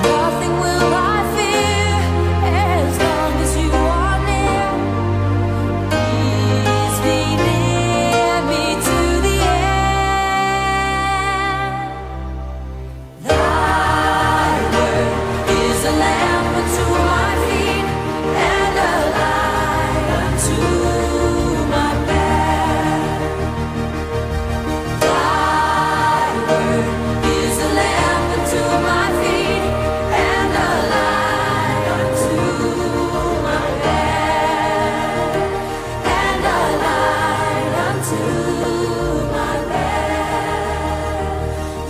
Nothing will I fear as long as you are near. Please be near me to the end. Thy word is a lamp unto my feet and a light unto my path. Thy word is a lamp unto my feet and a light unto my path. And a light unto my path.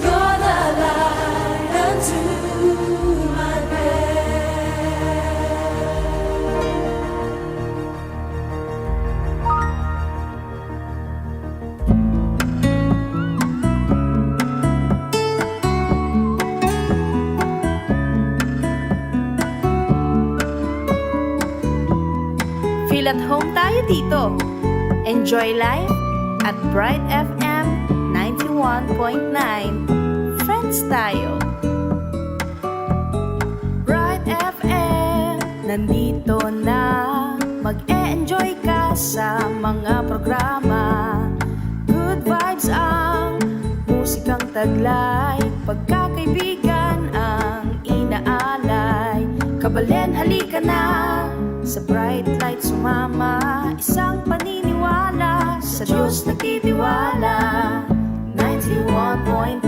You're the light unto my path. Feel at home tayo dito. Enjoy life at Bright F M ninety-one point nine. Friends tayo. Bright F M, nandito na. Mag-e-enjoy ka sa mga programa. Good vibes ang musikang taglay. Pagkakaibigan ang inaalay. Kabalen, halika na. Sa Bright Light sumama. Isang paniniwala. Sa Diyos nagtitiwala. Ninety-one point